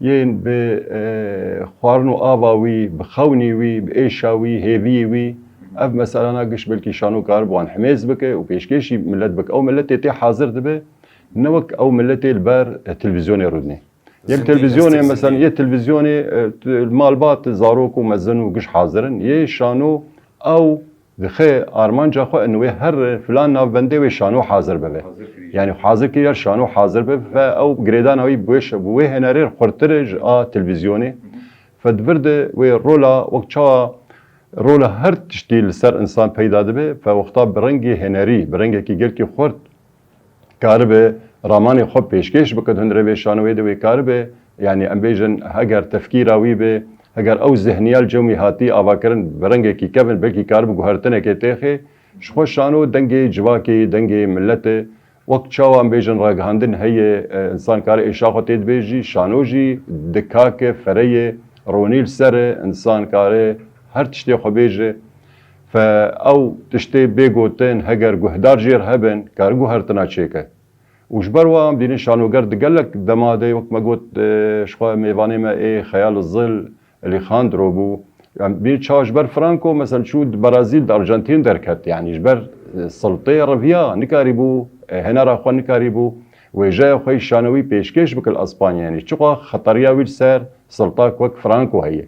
yên bi, e, xwarin û ava wî, bi xewnî wî, bi êşa wî, hêviyê wî, ev meselana giş belkî şano karibe wan himêz bike û pêşkêşî milet bike. Ew miletê tê hazir dibe, ne wek ew miletê li ber, e, televîzyonê rûdinê. Yê Zindî televîzyonê, destek mesela, zindî. Yê televîzyonê, e, t-, malbat, zarok û mezin û giş hazir in. Yê şano ew dixe armanca xwe in wê her filan navbendê wê şano hazir bibe. Hazir kiriye. Yani hazir kiriye şano hazir bibe ve ew girêdana wî bi wê ş-, bi wê hênerê xurtir e ji a televîzyonê. Hı hı. Fe di vir de wê rola wek çawa rola her tiştî li ser insan peyda dibe, fe wexta bi rengê hênerî, bi rengekî gelkî xurt karibe ramanê xwe pêşkêş bike di hundirê vê şano wê de wê karibe, yani em bêjin heger tefkîra wî be, heger ew zihniya li cem wî hatî avakirin bi rengekî kevin, belkî karibe guhertinekê têxê, ji xwe şano dengê civakê, dengê miletê, wek çawa em bêjin ragihandin heye, e, insan kare êşa xwe tê dibêjî, şano jî dikake, fereyê, ronî li ser e, insan kare her tiştê xwe bêje. Fe ew tiştê bê gotin, heger guhdar jêr hebin, kar guhertina çêke. Û ji ber wa em dînin şanoger di gelek dema de, wek me got, e, ji xwe mêvanê me ê Xeyal Zil, Alexandro bû. Em bî çawa ji ber Franco, mesela çû di Brazîl, di Arjantin derket. Yani ji ber, e, siltê reviya nikarîbû, e, henera xwe nikarîbû, wêjeya xwe yî şanewî pêşkêş bike li Espanya. Yani çiqa xeteriya wî li ser siltak wek Franco heye.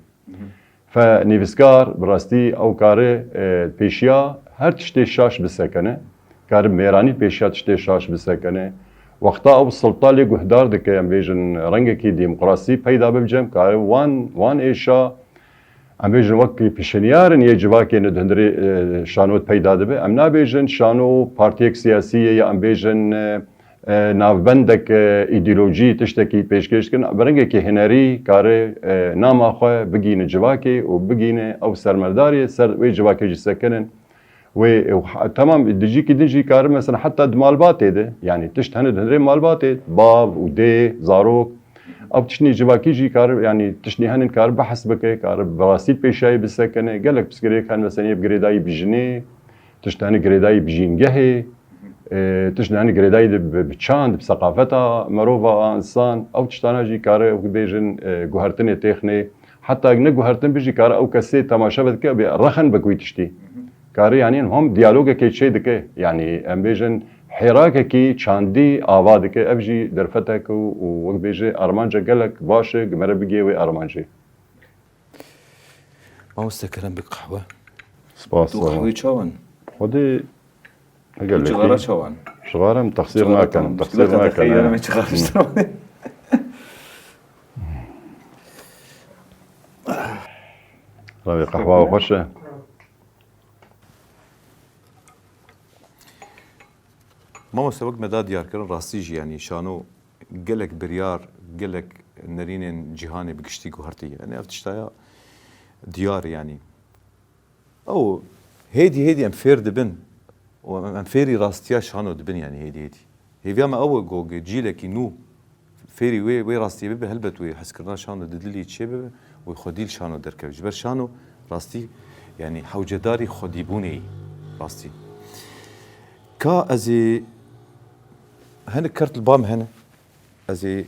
Fe nivîskar, bi rastî ew kare, e, pêşiya her tiştê şaş bisekene. Kare mêranî pêşiya tiştê şaş bisekene. Wexta ew silta lê guhdar dike, em bêjin rengekî demokrasî peyda bibe cem, kare wan, wan êşa, em bêjin wek pişenyar in yê civakê ne di hundirê, e, şano peyda dibe. Em nabêjin şano partiyek siyasî ye ya em bêjin, e, e, navbendek, e, îdeolojî tiştekî pêşkêş dikin, bi rengekî hunerî kare, e, nama xwe bigîne civakê û bigîne ew sermerdarê ser wê civakê jî sekinin. Wê, e, ha-, temam dijîkî din jî kare mesela heta di malbatê de, yani tişt hene di hundirê malbatê, bav û dê, zarok, ew tiştî civakî jî kare, yani tiştî henin kare behs bike, kare bi rastî pêşayê bisekine, gelek pirsgirêk hene mesela yê bi girêdayî bi jinê, tişt hene girêdayî bi jîngehê, e, tişt hene girêdayî de bi, bi çand, bi seqafeta merova a insan, ew tiştana jî kare bibêjin, e, guhertinê têxinê. Heta ne guhertin bijî kare ew kesê temaşe vedike, bê rexin bi wî tiştî. Kare yani hom diyalogekê çê dike. Yani em bêjin hêrakekî çandî ava dike. Ev jî derfetek û, û wek bêje armanca gelek baş e, gi me re bigê wê armancê. Mamoste kerem bi qehwe. Spas. Tu qehwê çawan? Xwedê eger cigara çawan? Cigara em texsîr nakin, texsîr nakin. Çixara işte. Ravê qehwa xweş e. Mamoste wek me da diyar kirin, rastî jî, yanî şano gelek biryar, gelek nerînên cîhanê bi giştî guhertî. Yanî ev tiştaya diyar, yanî. Ew hêdî hêdî em fêr dibin û em, em fêrî rastiya şano dibin, yanî hêdî hêdî. Hêviya me ew e ku cîlekî nû fêrî wê, wê rastiyê bibe, helbet wê hezkirina şano di dilî çê bibe û xwedî li şano derkeve. Ji ber şano rastî, yanî hewcedarî xwedîbûnê yî rastî. Ka ez ê hinek kert li ba min hene, ez ê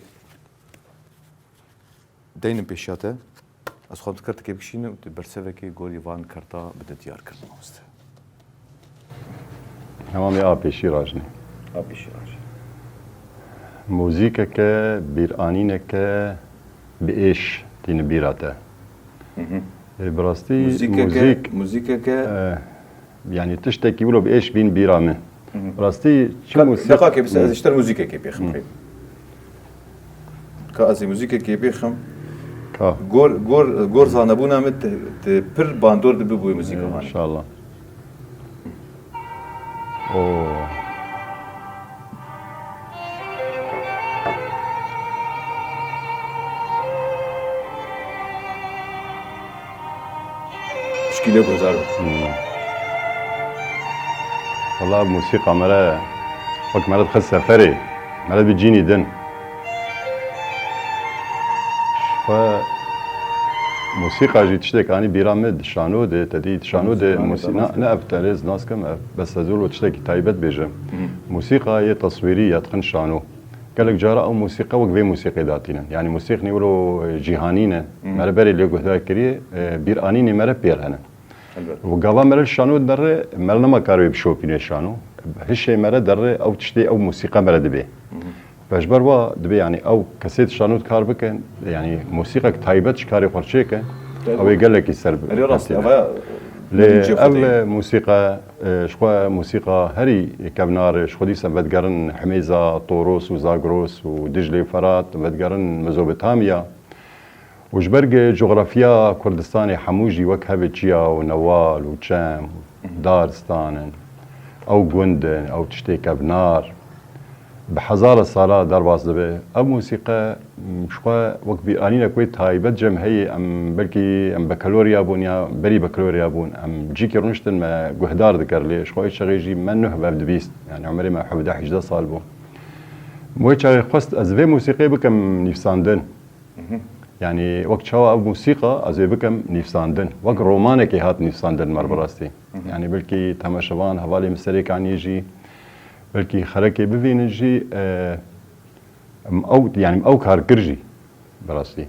deynim pêşiya te. Ez xwem tu kertekê bikişînim û tu bersevekê gorî van kerta bide diyar kirin mamoste. Hemamê a pêşî rajinê. A pêşî rajinê. Muzîkeke, bîranîneke bi êş tîne bîra te. Hı hı. Ê, bi rastî muzîkeke, muzîk, muzîkeke, e, yanî tiştekî wilo bi êş bîn bîra min. Hı hı. Bi rastî çi ka, muzîk, deqakê bise, hı, ez ji te muzîkekê pêxim. Hı. Ka ez ê muzîkekê bêxim. Ka. Gor, gor, gor zanebûna min te, te pir bandor dibe bo wê muzîka wan. Înşallah. Oo. Pişkî lê guhezar be. Hmm. Wala muzîka me re, wek me re dixist seferê, me re bi cînî din. Xwe muzîka jî tiştek anî bîra me di şano de, te dî di şano de muzîka muzî-, ne, ne ev tenê ez nas kim, ev bes ez wilo tiştekî taybet bêjim. Hı. Muzîka yê teswîrî ya dixin şano. Gelek cara ew mûsîqe wek vê mûsîqê datînin. Yanî mûsîqnî wilo cîhanî ne. Hı. Me re berê lê guhdar kiriye, e, bîranînê me re pêr hene. Elbet. Û gava me re li şano derre, me re nema kar wê bişopîne şano. Hişê me re derre ew tiştê ew mûsîqe me re dibê. Hı hı. Ji ber wa dibê, yanî ew kesê di şano kar bikin, yanî mûsîqek taybet ji karê xwe çêkin, Tabii. ew ê gelekî ser Erê rast, têne. eva Lê Nîçe ev xwedê. mûsîqe, e, ji xwe mûsîqa herî kevnar e, ji xwe dîsa vedgerin himêza Toros û Zagros û Diclê û Ferat, vedgerin Mezopotamya. Û ji ber ge cografiya Kurdistanê hemû jî wek hevê çiya û newal û çem, daristan in. Ew gund in, ew tiştê kevnar. Bi hezara sala derbas dibe. Ev mûsîqe, m, ji xwe wek bîranînek wê taybet cem heye, em belkî em bekaloriya bûn ya berî bekaloriya bûn. Em cîkî rûniştin me guhdar dikir lê ji xwe wê çaxê jî me nuh vev dibîst. Yani emerê me hevdeh hejdeh sal bû. Wê çaxê xwest ez vê mûsîqê bikim nîvsandin. Mhm. Yani wek çawa ev mûsîqa ez ê bikim nîvsandin. Wek romanekê hat nîvsandin mer bi rastî. Mhm. Yani belkî temaşevan, hevalê min Serêkaniyê jî, belkî xerekê bivînin jî, e, em ew, yani em ew kar kir jî bi rastî.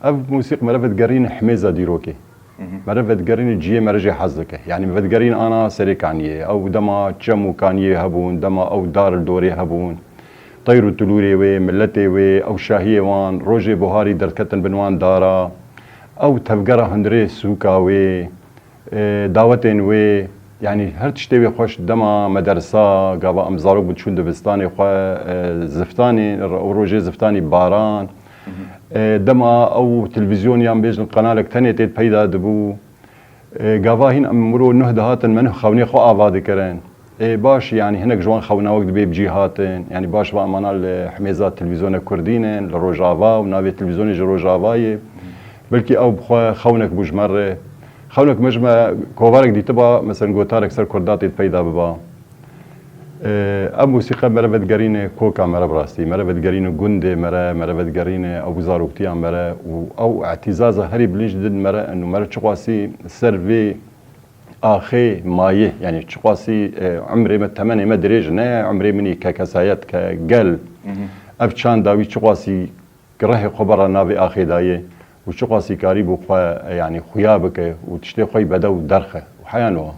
Ev mûsîq me re vedigerîne himêza dîrokê. Mhm. Me re vedigerîne ciyê me re jê hez dike. Yani me vedigerîne ana Serêkaniyê. Ew dema çem û kaniyê hebûn, dema ew dar li dorê hebûn. Teyr û tulûrê wê, miletê wê, ew şahiyê wan, rojê buharî derketin bin wan dara. Ew tevgera hundirê sûka wê, e, dawetên wê, yanî her tiştê wê xweş dema medersa, gava em zarok bi çûn dibistanê xwe, e, ziftanê, ro-, rojê ziftanî baran, e, dema ew televîzyoniyan bêjin qenalek tenê tê peyda dibû. E, gava hîn em wilo nuh dihatin, me nuh xewnê xwe ava dikirin. Ê, baş, yanî hinek ji wan xewna wek dibê bi cî hatin. Yanî baş va emana li himêza televîzyona Kurdî ne, li Rojava û navê televîzyonê ji Rojava ye. Belkî ew bi xwe xewnek bû ji me re. Xewnek me ji me kovarek dîtiba, mesela gotarek ser Kurdatê peyda biba. Ê, ev mûsîqe me re vedigerîne koka me re bi rastî. Me re vedigerîne gundê me re, me re vedigerîne ew zaroktiya me re û ew îtîzaza herî bilîz didin me re, û me re çiqasî ser vê axê mayê, yani çiqasî, e, umrê me, temenê me dirêj ne, umrê min î ke kesayet, ke gel. Mhm. Ev çanda wî çiqasî rehê xwe bera navê axê daye û çiqasî karî bû xwe, e, yani xuya bike û tiştê xwe yî bedew derxe û heya niha.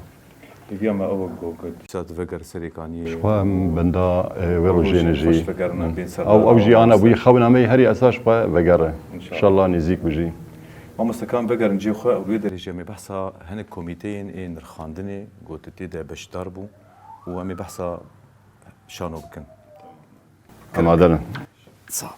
Hêviya me ew e ku, ku dîsa diveger Serêkaniyê. Ji xwe em benda, e, wê rojê ne jî. Xweş vegerine, Hı. bên ser Ew, ew jî ana bûyî xewna me yî herî esas ji xwe vegere. İnşallah. İnşallah nêzîk bijî. Mamoste, ka em vegerin cihê xwe, ew wê derê jî em ê behsa hinek komîteyên ê nirxandinê ku tu tê de beşdar bû û em ê behsa şano bikin. Amade ne. Sağ ol.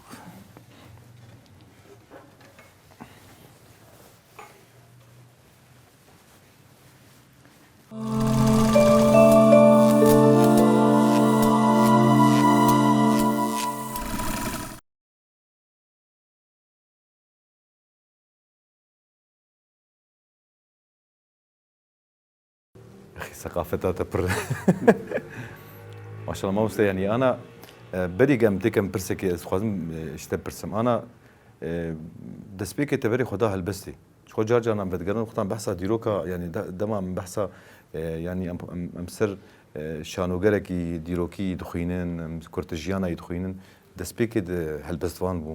Axî seqafeta te pir. Maşallah mamoste, yanî ana, e, berî em têkem pirsekê ez dixwazim, e, ji te pirsim. Ana, e, destpêkê te berê xwe da helbestê. Ji xwe car caran em vedigerin wextan behsa dîroka, yanî de-, dema em behsa, e, yanî em, em, em ser, e, şanogerekî dîrokî dixwînin, em kurtijiyana yî dixwînin, destpêkê di helbestvan bû.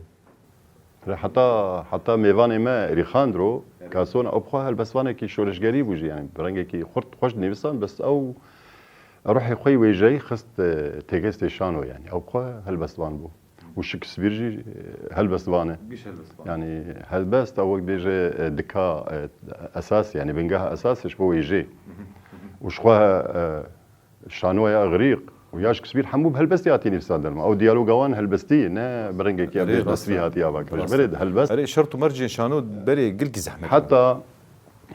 Heta, heta mêvanê me Rîxandro, Evet. Kasona, ew bi xwe helbestvanekî şoreşgerî bû jî, yanî bi rengekî xurt xweş dinivîsan, bes ew ruhê xwe yî wêjeyî xist, e, têgestê şano, yanî ew bi xwe helbestvan bû. Û Shakespeare jî, e, helbestvan e. Giş helbestvan. Yanî helbest ew wek bêje, e, dika, e, esas, yanî bingeha esas ji bo wêjê. Hı hı, hı hı. Û ji xwe, e, Şanoya Îgrîq û ya Shakespeare hemû bi helbestê hatî nivîsandin. Ew diyaloga wan helbestî, ne bi rengekî Erê, bêj rast resmî e. Hatî ava kirin. Rast e. Berê di helbest. Erê, şert û mercên şano berê gelkî zehmet e. Heta,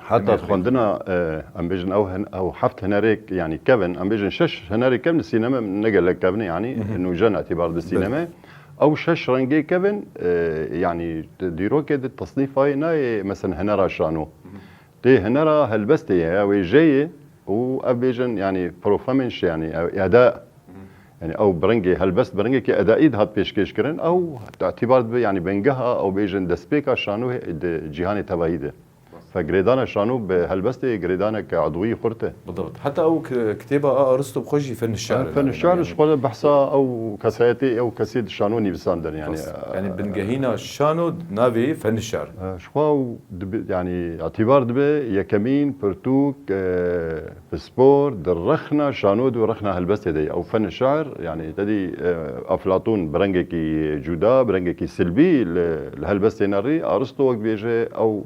heta Demê xwendina, e, em bêjin ew hin-, ew heft hinerê, yanî kevin, em bêjin şeş hinerê kevin sîneme ne gelek kevin, yanî Hı hı. nûjen îtibar di Belê. Sîneme. Ew şeş rengê kevin, e, yanî di dîrokê di tesnîfayê nayê, mesela hinera şano. Hı hı. Tê hinera helbestê ye, ya wêjeyê û ev bêjin, yanî performance, yanî ew eda, Hı hı. yanî ew bi rengê helbest, bi rengekî edaî dihat pêşkêş kirin, ew îtibar dibe, yanî bingeha ew bêjin destpêka şanoyê di cîhanê tevahî de. Rast. Fe girêdana şano bi helbestê girêdanek edwî xurt e. Bidibt. Heta ew ki-, kitêba a Aristo bi xwe jî Fen Şar e. Fen Şar ji xwe behsa ew kesayetê, ew kesê di şano nivîsandin yani. Rast. Yani bingehîna şano navê Fen Şar. E, ji xwe ew dibi-, yani îtibar dibe yekemîn pirtûk, e, pispor di rexna şano de û rexna helbestê de ye. Ew Fen Şar, yani te dî, e, Eflatûn bi rengekî cuda, bi rengekî silbî li, li helbestê nerî, Aristo wek dibêje ew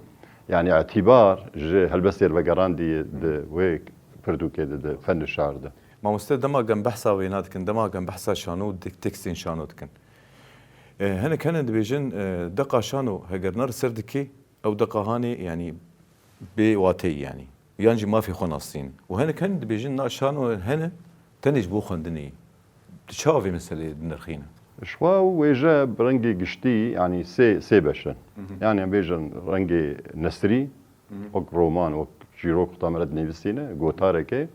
Yani îtibar ji helbestê re vegerandî di wê pirtûkê de, di Fen Şar de. Mamoste, dema gem behsa wêna dikin, dema gem behsa şano û dik-, tekstên şano dikin. E, hinek hene dibêjin, e, deqa şano heger ner ser dikê, ew deqa hanê, yani bê wateyî yani. Yan jî mafê xwe nasîn. Û hinek hene dibêjin na şano hene tenê ji bo xwendinê. Tu çawa vê meseleyê dinirxîne? Ji xwe wêje bi rengê giştî, yanî sê, sê beş in. Hı hı. Yani em bêjin rengê nesrî, Hı hı. wek roman, wek çîrok xwe me re dinivîsîne, gotareke. Hı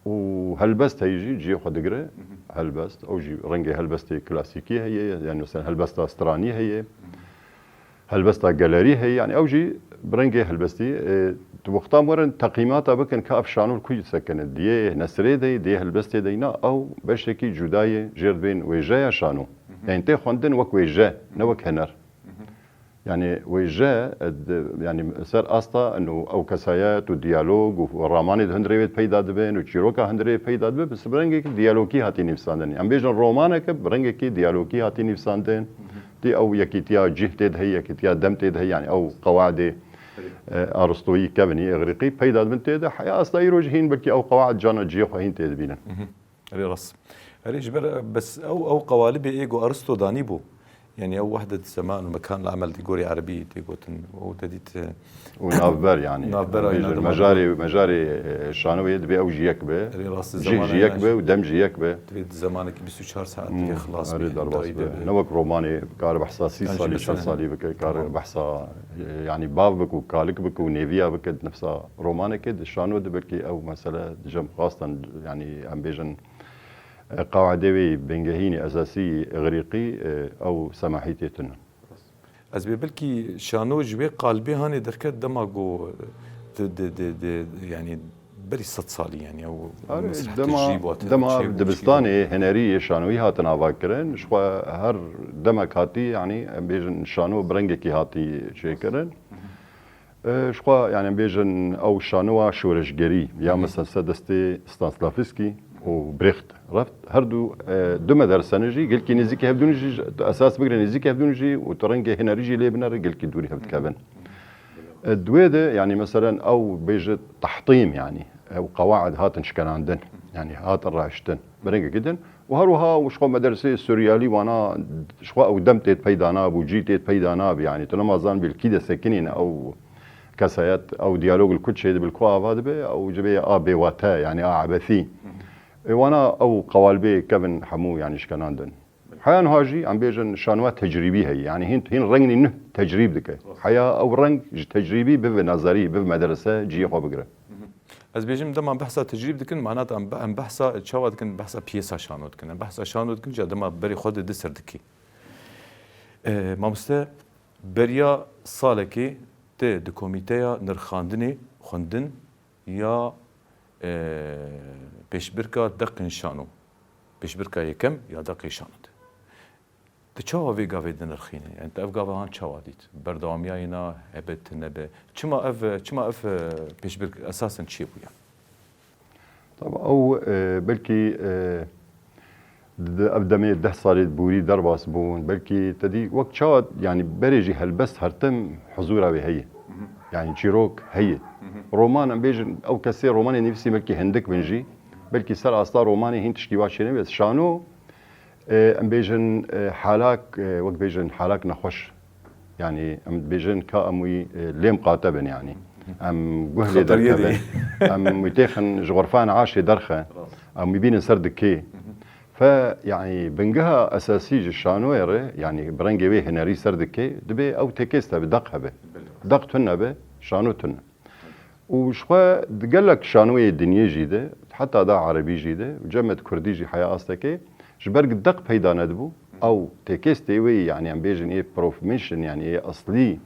hı. Û helbest heye jî cihê xwe digire. Hı hı. Helbest, ew jî rengê helbestê klasîkî heye, yani mesela helbesta stranî heye. Hı hı. Helbesta gelerî heye, yani ew jî bi rengê helbestî, e, tu wexta werin teqîmata bikin ka ev şano li ku sekine, diyê nesrê de, diyê helbestê de, na ew beşekî cuda ye jêr dibên wêjeya şano. Hı hı. Yani tê xwendin wek wêje, ne wek hener. Hı hı. Yani wêje, e, di, yani ser asta eno ew kesayet û diyalog û ramanê di hundirê wê peyda dibin û çîroka hundirê peyda dibe, bi rengekî diyalogî hatî nivîsandin. Em bêjin romaneke bi rengekî diyalogî hatî nivîsandin. Hı hı. Tê ew yekîtiya cih tê de heye, yekîtiya dem tê de heye, yani ew qewaidê, e, Aristoyî, Kevinî, Îgrîqî peyda dibin tê de. Heya asta îro jî hîn belkî ew qewaid cana cihê xwe hîn tê dibînin. Mhm. Erê rast. Erê ji ber bes ew, ew qewalibê ê ku Aristo danî bû. Yani ew wehdet zeman û mekan li emel di gorî erebî tê gotin. Û te dît, e, Û navber yani. Navber, aynen, Bêjin, navber. Mejarê, mejarê, e, şanowê dibe ew jî yek be. Erê rast, Cih zeman jî yek aynen be û dem jî yek be. Divê di zemanekî bîst û çar saet Hmm, dibê xilas erê be, derbas dayî be. Dibê. Ne wek romanê kar behsa sî Yan jî salî, çil mesela salî bike, kar Tamam. behsa, e, yani bav bike û kalik bike û nêviya bike, nefsa romanekê di şano de belkî ew mesele di cem xastan, yani em bêjin, e, qawedê wê bingehînê esasî Îgrîqî, e, ew semahîtê tune. Ez bê belkî şano ji wê qalbê hanê derket dema ku di, di, di, di, yani berî sed salî yani ew Are, mesreh dema, tecrîb û dema çêbû dibistanê çêbû. Hinerî yê şanoyî hatin avakirin, ji xwe her demek hatî, yani em bêjin şano bi rengekî hatî çêkirin. E, ji xwe, yani em bêjin ew şanowa şoreşgerî ya Hı hı. mesela ser destê Stanislavski û Brecht reft, her du, e, du medersene jî gelkî nêzîkî hevdûn jî, esas bigire nêzîkî hevdûn jî û tu rengê hinerî jî lê binere gelkî dûrî hev dikevin. E, di wê de, yani meselen ew bêje tehtîm yani, ew qewaid hatin şkenandin, yani hatin raştin, bi rengekî din. Û her wiha û ji xwe medersê suryalî wana, ji xwe ew dem tê peyda nabû, cî tê peyda nabî, yani tu nema zan bil kî de sekinîne ew kesayet, ew diyalog li ku çêdibe, li ku ava dibe, ew cibê a bêwate, yani a ebesî. Ê wana ew qewalbê kevin hemû, yani şkenandin. Heya niha jî em bêjin şanoya tecrîbî heye. Yani hîn, hîn rengî nuh tecrîb dike. Heya ew reng ji tecrîbî bibe nazarî, bibe medrese, cihê xwe bigire. Ez bêjim dema behsa tecrîb dikin, mana em, em behsa çawa dikin, behsa piyesa şano dikin. Em behsa şano dikin, ca dema berê xwe de di ser dikî. E, mamoste, beriya salekê te di komîteya nirxandinê xwendin ya, e, pêşbirka deqên şano, pêşbirka yekem ya deqê şano de. Tu çawa vê gavê dinirxîne? Yani tu ev gava han çawa dît? Berdewamiya yê na hebe tune be. Çima ev, çima ev, e, pêşbirk esasen çêbûye? Tabii ew, e, belkî, e, di, ev demê deh salê borî derbas bûn. Belkî te dî wek çawa, yani berê jî helbest her tim huzura wê heye. Hı hı. Yani çîrok heye. Hı hı. Roman em bêjin, ew kesê romanê nivîsî belkî hindik bin jî, belkî ser asta romanê hîn tişkî wa çênebe. Şano, e, em bêjin, e, halak, e, wek bêjin halak nexweş. Yani em dibêjin ka em wî, e, lê miqate bin yani. Em guh lê Xeteriyê derkevin. Em wî têxin ji xurfan aşê derxe. Rast. Em wî bînin ser dikê. Fe yani bingeha esasî ji şanoyê re, yani bi rengê wê hinerî ser dikê, dibê ew tekêz hebe, deq hebe. Belê. Deq tune be, şano tune. Û ji xwe di gelek şanoyê dinyê jî de, heta da erebî jî de, û cemet kurdî jî heya astekê, ji ber deq peyda nedibû, ew tekêstê wê, yani em bêjin ê profmenşin, yani ê eslî,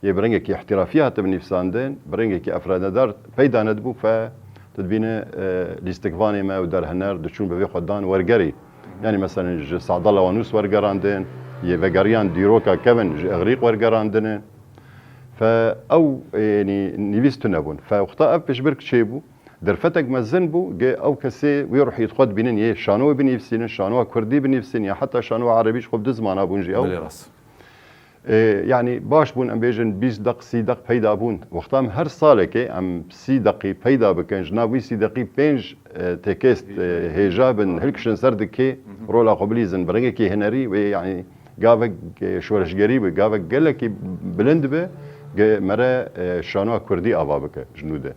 yê bi rengekî îhtîrafî hatibin nivîsandin, bi rengekî efradedar peyda nedibû, fe tu dibîne, e, lîstikvanê me û derhener diçûn bi vê xwe dan wergerî. Yanî meselen ji Sadala Wanûs wergerandin, yê vegeriyan dîroka kevin ji Îxrîq wergerandine. Fe ew, e, yanî nivîs tune bûn. Fe wexta ev piştbirk çêbû, derfetek mezin bû, ge ew kesê wê ruhiyê xwe dibînin, yê şanoyê binivîsînin, şanoya kurdî binivîsînin, ya heta şanoya erebî ji xwe bi du zimana bûn jî ew. Belê rast. E, yanî baş bûn, em bêjin bîst deq, sî deq peyda bûn. Wexta em her salekê em sî deqî peyda bikin, ji nav wî sî deqî pênc, e, tekêst, e, hêja bin, hilkişin ser dikê, rola xwe bilîzin, bi rengekî hunerî wê, yanî gavek, e, şoreşgerî bi, gavek gelekî bilind bi, ge mere, e, şanoya kurdî ava bike ji nû de.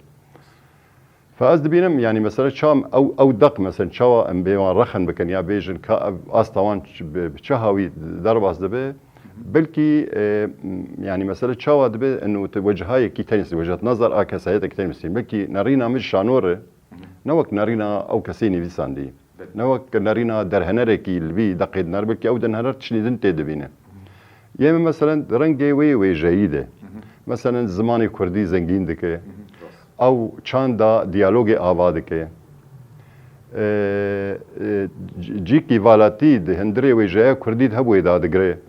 Fe ez dibînim, yanî mesele çawa ew, ew deq, meselen, çawa em bê wan rexin bikin ya bêjin ka ev asta wan ç-, bi, bi çi hawî derbas dibe? Belkî, e, m-, yanî mesele çawa dibe, eno te wecihayekî tenîsî, wecihayet nazar a kesayeteke tenîsî. Belkî nerîna min şano re, ne wek nerîna ew kesê nivîsandî. Ne wek nerîna derhenerekî li vî deqê dinar, belkî ew derhener tiştî din tê dibîne. Yê min meselen rengê wê wêjeyî de. Meselen zimanê kurdî zengîn dike. Ew çanda diyalogê ava dike. E, e, c-, cîkî valatî di hundirê wêjeya kurdî de hebûyê dadigire.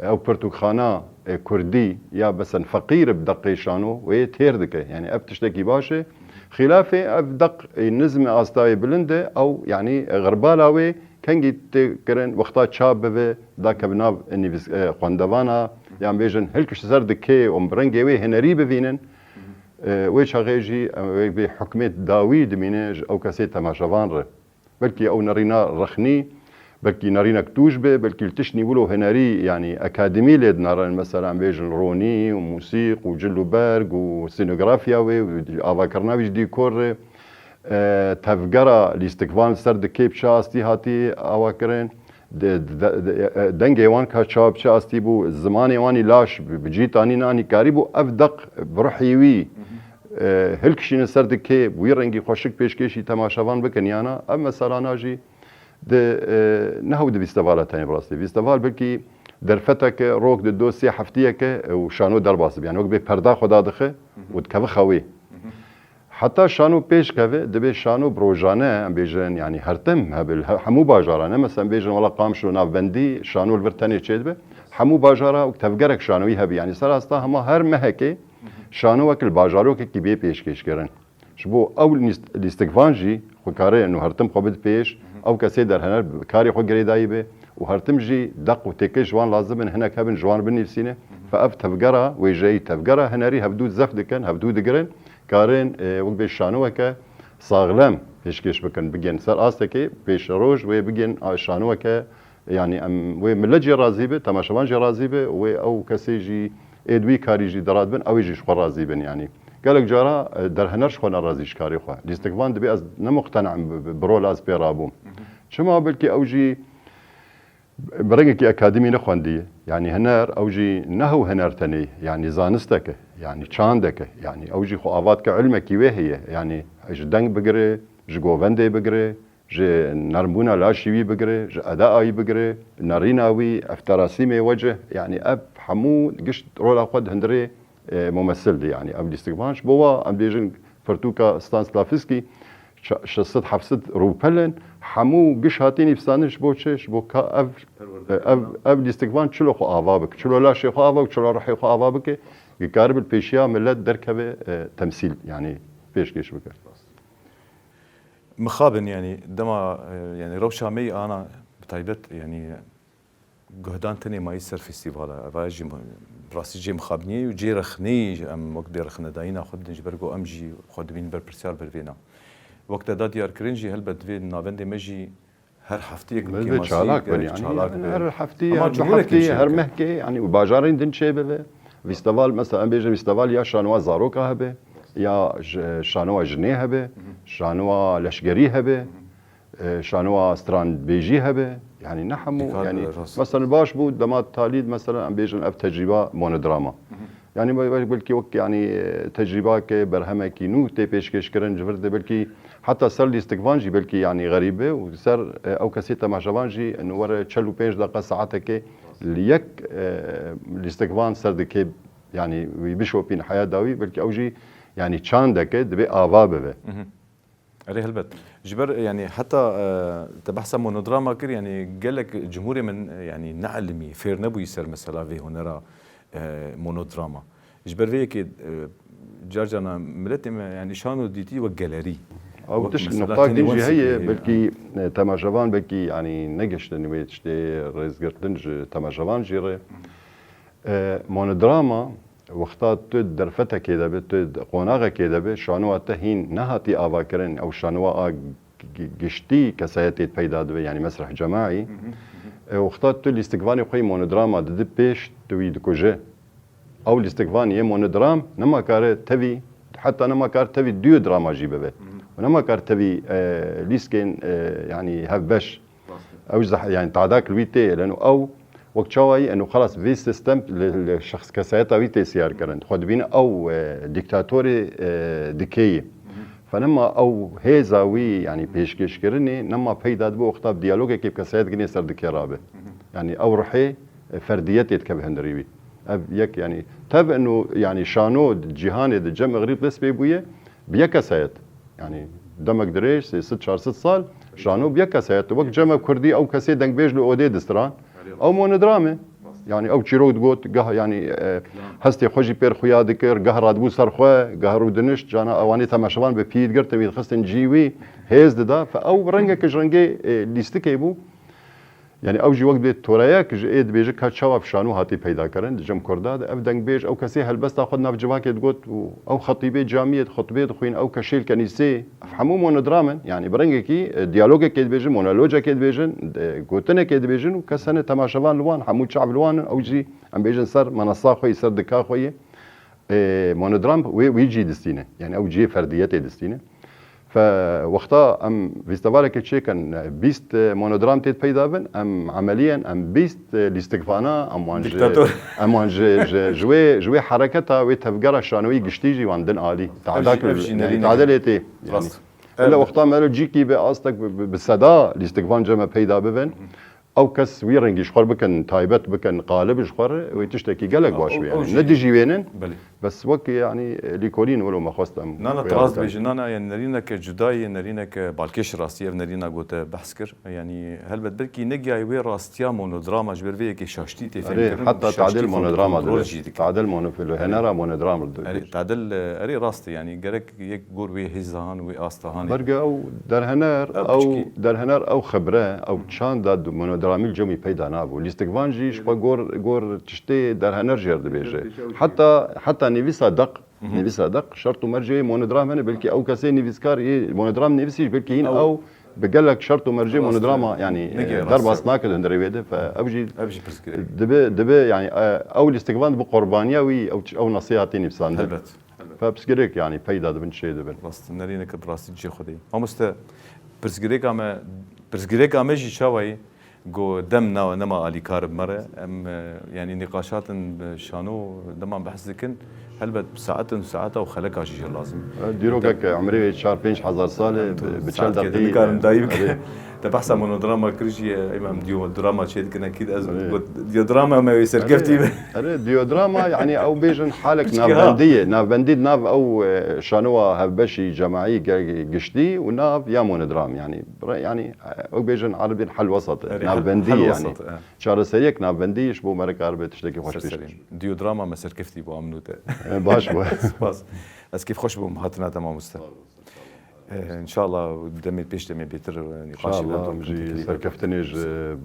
Ew pirtûkxana, e, kurdî ya besen feqîr bi deqê şano wê têr dike. Yanî ev tiştekî baş e. Xîlafê ev deq, e, nizm e, astayê bilind e, ew, yanî, e, xirbala wê kengî tê kirin, wexta çap bibe, dakeve nav nivîs-, e, xwendevana, yan bêjin hilkiş ser dikê û bi rengê wê hunerî bivînin. E, wê çaxê jî, e, wê bê hukmê dawî dimîne ji ew kesê temaşevan re. Belkî ew nerîna rexnî, belkî nerînek tûj be, belkî li tiştî wilo hunerî, yanî akademî lê dinarin, mesela em bêjin ronî û mûsîq û cil û berg û sînografya wê û avakirina wî ji dîkor re, e, tevgera lîstikvan li ser dikê bi çi astî hatî avakirin, de-, de-, de-, e, dengê wan ka çawa bi çi astî bû, zimanê wan î laş bi, bi cî tanîn anî karî bû, ev deq bi ruhî wî e, hilkişînin ser dikê, wî rengî xweşik pêşkêşî temaşevan bikin, yana ev meselana jî di, e, ne hew di fîstevala tenê bi rastî. Fîsteval belkî derfeteke, rok di do sê heftiyeke, e, û şano derbas dibe. Yani wek bê perda xwe dadixe û dikeve xewê. Heta şano pêş keve, dibê şano bi rojane, em bêjin, yani her tim hebe li he-, hemû bajaran, ne mesela em bêjin wela Qamişlo navbendî, şano li vir tenê çêdibe. Hemû bajara wek tevgerek şanoyî hebe. Yani ser asta hema her mehekê şano wek li bajarokekî bê pêşkêşkirin. Ji bo ew lîst-, lîstikvan jî xwe kare û her tim xwe bide pêş, ew kesê derhener bi karê xwe girêdayî be û her tim jî deq û têkê ji wan lazim in hinek hebin ji wan binivîsîne. Fe ev tevgera wêjeyî, tevgera hunerî hevdû zef dikin, hevdû digirin, karin, e, wek bê şanoweke saxlem pêşkêş bikin, bigên ser astekê pêşeroj wê bigên, a, şanoweke Yanî em wê milet jî razî be, temaşevan jî razî be, wê ew kesê jî ê di wî karî jî diradibin, ew ê jî ji xwe razî bin yanî. Gelek cara, e, derhener ji xwe nerazî ji karê xwe. Lîstikvan dibê ez ne muqtene'im bi, bi, bi rola ez pê rabûm. Çima belkî ew jî bi rengekî akademî nexwendiye. Yanî huner, ew jî ne hew huner tenê, yanî zanistek e, yanî çandek e. Yanî ew jî xwe ava dike ilmekî wê heye. Yanî ji deng bigire, ji govendê bigire, ji nermbûna laşî wî bigire, ji edaya wî bigire, nerîna wî, ev terasîmê wecih, yanî ev hemû gişt rola xwe di hundirê, e, mumesil de, yanî ev lîstikvan. Ji bo wa em bêjin pirtûka Stanislavski şe-, şeş sed heft sed rûpel in, hemû giş hatî nivîsandin ji bo çi? Ji bo ka ev, e, ev, ev lîstikvan çilo xwe ava bike, çilo laşê xwe ava bike, çilo ruhê xwe ava bike, ki karibe li pêşiya milet derkeve, e, temsîl, yanî pêşkêş bike. Mixabin, yanî dema, e, yanî rewşa me yî ana bi taybet, yanî guhdan tenê mayî ser festîvala. Eva jî mi-, rastî cê mixabiniyê û cê rexneyê jî em wek bê rexnedayîna xwe didin, ji ber ku em jî xwe dibînin berpirsiyar ber vêna. Wek te da diyarkirin jî helbet divê navendê me jî her hefteyek Belê kêmasî çalak bin, gerek yani, çalak yani be. Her hefteyê, Ama her du cumhurek hefteyê, jî her heke. Mehkê, yani û bajarên din çê bibe. Fîsteval, mesela em bêjin fîsteval ya şanowa zaroka hebe, ya j-, şanowa jinê hebe, şanowa leşgerî hebe, e, şanowa stranbêjî hebe. Yani ne hemû, Dîkar yani be, rast. Mesela baş bû, dema talî, mesela em bêjin ev tecrîba monodrama. Yani be-, be-, belkî wek, yani, e, tecrîbake, berhemekî nû tê pêşkêşkirin, ji vir de belkî heta ser lîstikvan jî belkî, yani, xerîb be û ser, e, ew kesê temaşevan jî, yani, were çel û pênc deqa saetekê li yek, e, lîstikvan ser dikê Yanî wî bişopîn heya dawî, belkî ew jî yanî çandeke divê ava bibe. Erê helbet. Ji ber, yanî heta, e, te behsa monodrama kir, yanî gelek cumhurê min, e, yanî neilimî, fêr nebûyî ser mesela vê hunera, e, monodrama. Ji ber vê yekê, e, car carna miletê me, yanî şano dîtî wek gelerî. Ew tişt, nuqtak din jî heye, belkî, e, temaşevan belkî, yanî negiştin wê tiştê rêzgirtin ji temaşevan jî re. E, monodrama, wexta tu derfetekê de be, tu qonaxekê de be, şanoa te hîn nehatî avakirin, ew şanoa a gi-, giştî kesayetê peyda dibe, yanî mesreh cemaî. E, wexta tu lîstikvanê xwe yê monodrama didi pêş, tu wî dikuje. Ew lîstikvanê yê monodram nema kare tevî, heta nema kar tevî dîyodrama jî bibe. Û nema kar tevî, e, lîskên, e, yanî hevbeş. Ew zeh-, yanî tadak li wî tê, leno ew wek çawa yî, eno xelas vê sistem li, li şexs kesayeta wî tê siyar kirin. Xwe dibîne ew, e, dîktatorê, e, dikê yî. Fe nema ew hêza wî, yanî pêşkêşkirinê, nema peyda dibe wexta bi diyalogekê bi kesayet ginê ser dikê rabe. Yanî ew ruhê, e, ferdiyetê dikeve hundirê wî. Ev yek, yanî tev eno, yanî şano di cîhanê de cem Îxrîb dest pê bûye, bi yek kesayet. Yanî demek dirêj, sê sed çar sed sal, şano bi yek kesayet. Wek cem ev kurdî, ew kesê dengbêj li odê distiran. Ew monodram e. Yanî ew çîrok digot, gah yanî, e, hestê xwe jî pêr xuya dikir, gah radibû ser xwe, gah rûdinişt, cana ewanê temaşevan bi pî digirtin, wî dixistin cî wî, hêz dida. Fe ew rengeke ji rengê, e, lîstikê bû. Yanî ew jî wek dibê toreyek ji ê dibêje ka çawa bi şano hatî peyda kirin di cem kurda de. Ev dengbêj, ew kesê helbesta xwe di nav civakê digot û ew xetîbê camiyê de xutbê dixwîn, ew keşêl kenîsê, ev hemû monodram in. Yanî bi rengekî, e, diyalogekê dibêjin, monolocekê dibêjin, e, gotinekê dibêjin û kes hene temaşevan li wan, hemû çav li wan in, ew jî em bêjin ser menasa xwe yî, ser dika xwe yî. E, monodram wê, wê cî distîne. Yanî ew cihê ferdiyetê distîne. Fe wexta em festivalekê çêkin, bîst monodram tê peyda bin, em emeliyen, em bîst lîstikvana, em wan ji, em wan ji, ji, ji wê, ji wê hereketa, wê tevgera şanoyî giştî jî wan din alî. Tahda kir, yanî tahde lê tê. Yanî, hele wexta me lo cîkî bi astek bi, bi, bi seda lîstikvan cem me peyda bibin. Ew kes wî rengî ji xwe bikin, taybet bikin, qalib ji xwe re, wê tiştekî gelek baş bû. Yanî ne dijî wênin, bes wek, yanî, lîkolîn wilo me xwest em. Na, na, tu rast dibêjî, na, na, yanî nerîneke cuda ye, nerîneke balkêş rastî, ev nerîna ku te behs kir. Yanî helbet belkî negihayî wê rastiya monodrama ji ber vê yekê şaştî tê fêmkirin. Erê, heta tadil monodrama dibe. Tadil monofilo, henera monodram dibe. Erê, tadil, erê rast e, yanî gerek yek gor wê hêzahan, wê asta Hanê. Berge ew derhener, ew piçkî. Ew derhener, ew xibre, ew çanda du-, monodramî li cem wî peyda nabû. Lîstikvan jî ji xwe gor, gor tiştê derhener jê re dibêje. Heta, heta nivîsa deq, nivîsa deq, şert û mercê monodram hene, belkî ew kesê nivîskar yê monodram nivîsî, belkî hîn ew bi gelek şert û mercê monodrama, yanî, derbas nake di hundirê wê de. Fe ew jî dibe, dibe, yanî, e, ew lîstikvan dibe qurbaniya wî, ew, ew nasî hatî nivîsandin. Helbet. Fe pirsgirêk, yanî peyda dibin, çê dibin. Rast, nerîneke bi rastî cihê xwe de ye. Mamoste, pirsgirêka me, pirsgirêka me jî çawa ye? Go dem na, nema alîkar bi me re. Em, e, yanî nîqaşatin bi şano dema behs dikin. Helbet bi saetin û saeta û xeleka jî jê lazim e. E, dîrokek, e, emrê wê çar pênc hezar sal e, bi, bi çel deqî, nikarim dayî bike. Te behsa monodrama kir jî, e, ê me em dîyodrama çêdikin, ekîd ez got, dîyodrama me wê serkeftî be. Erê, dîyodrama, yanî ew bêjin halek navbendî ye. Navbendî di nav ew, e, şanowa hevbeşî, cemaî, ge-, giştî û nav ya monodram, yanî, yanî, e, ew bêjin erebîn hel wesat e. Navbendî ye, yanî. Çareseriyek navbendî ji bo me re karibe tiştekî xweş pêş. Dîyodrama me serkeftî bû, em nû te. E, baş bû. Spas. Ez kêfxweş bûm hatina te, mamoste. Ee, înşallah demê pêş demê bêtir, e, nîqaşê me. Înşallah, em jî serkeftinê ji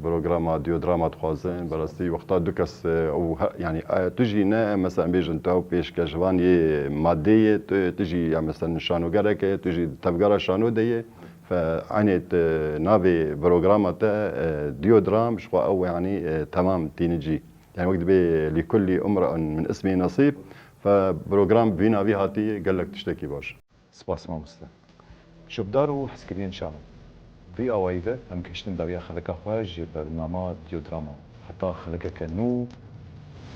programa Dîyodrama dixwazin. Bi rastî wexta du kes, e, û he-, yanî, e, tu jî ne, mesela, em bêjin tu ew pêşkêşvan yê madê yê, tu, tu jî, ya mesela, nişanogerek e, tu jî tevgera şano de yê. Fe, enê tu navê programa te, e, Dîyodram, ji xwe ew, yanî, e, temam tîni cî. Yanî wek dibê, "Lîkullî umre'un min ismî nesîb." Fe program bi vî navî hatiye, gelek tiştekî baş. Spas mamoste. Şopdar û hezkirinên şano. Vî awayî ve em gihiştin dawiya xeleka xwe ji bernama Dîyodrama. Heta xelekeke nû,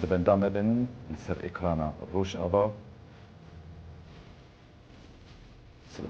li benda me bin li ser ekrana Rojava. Silav.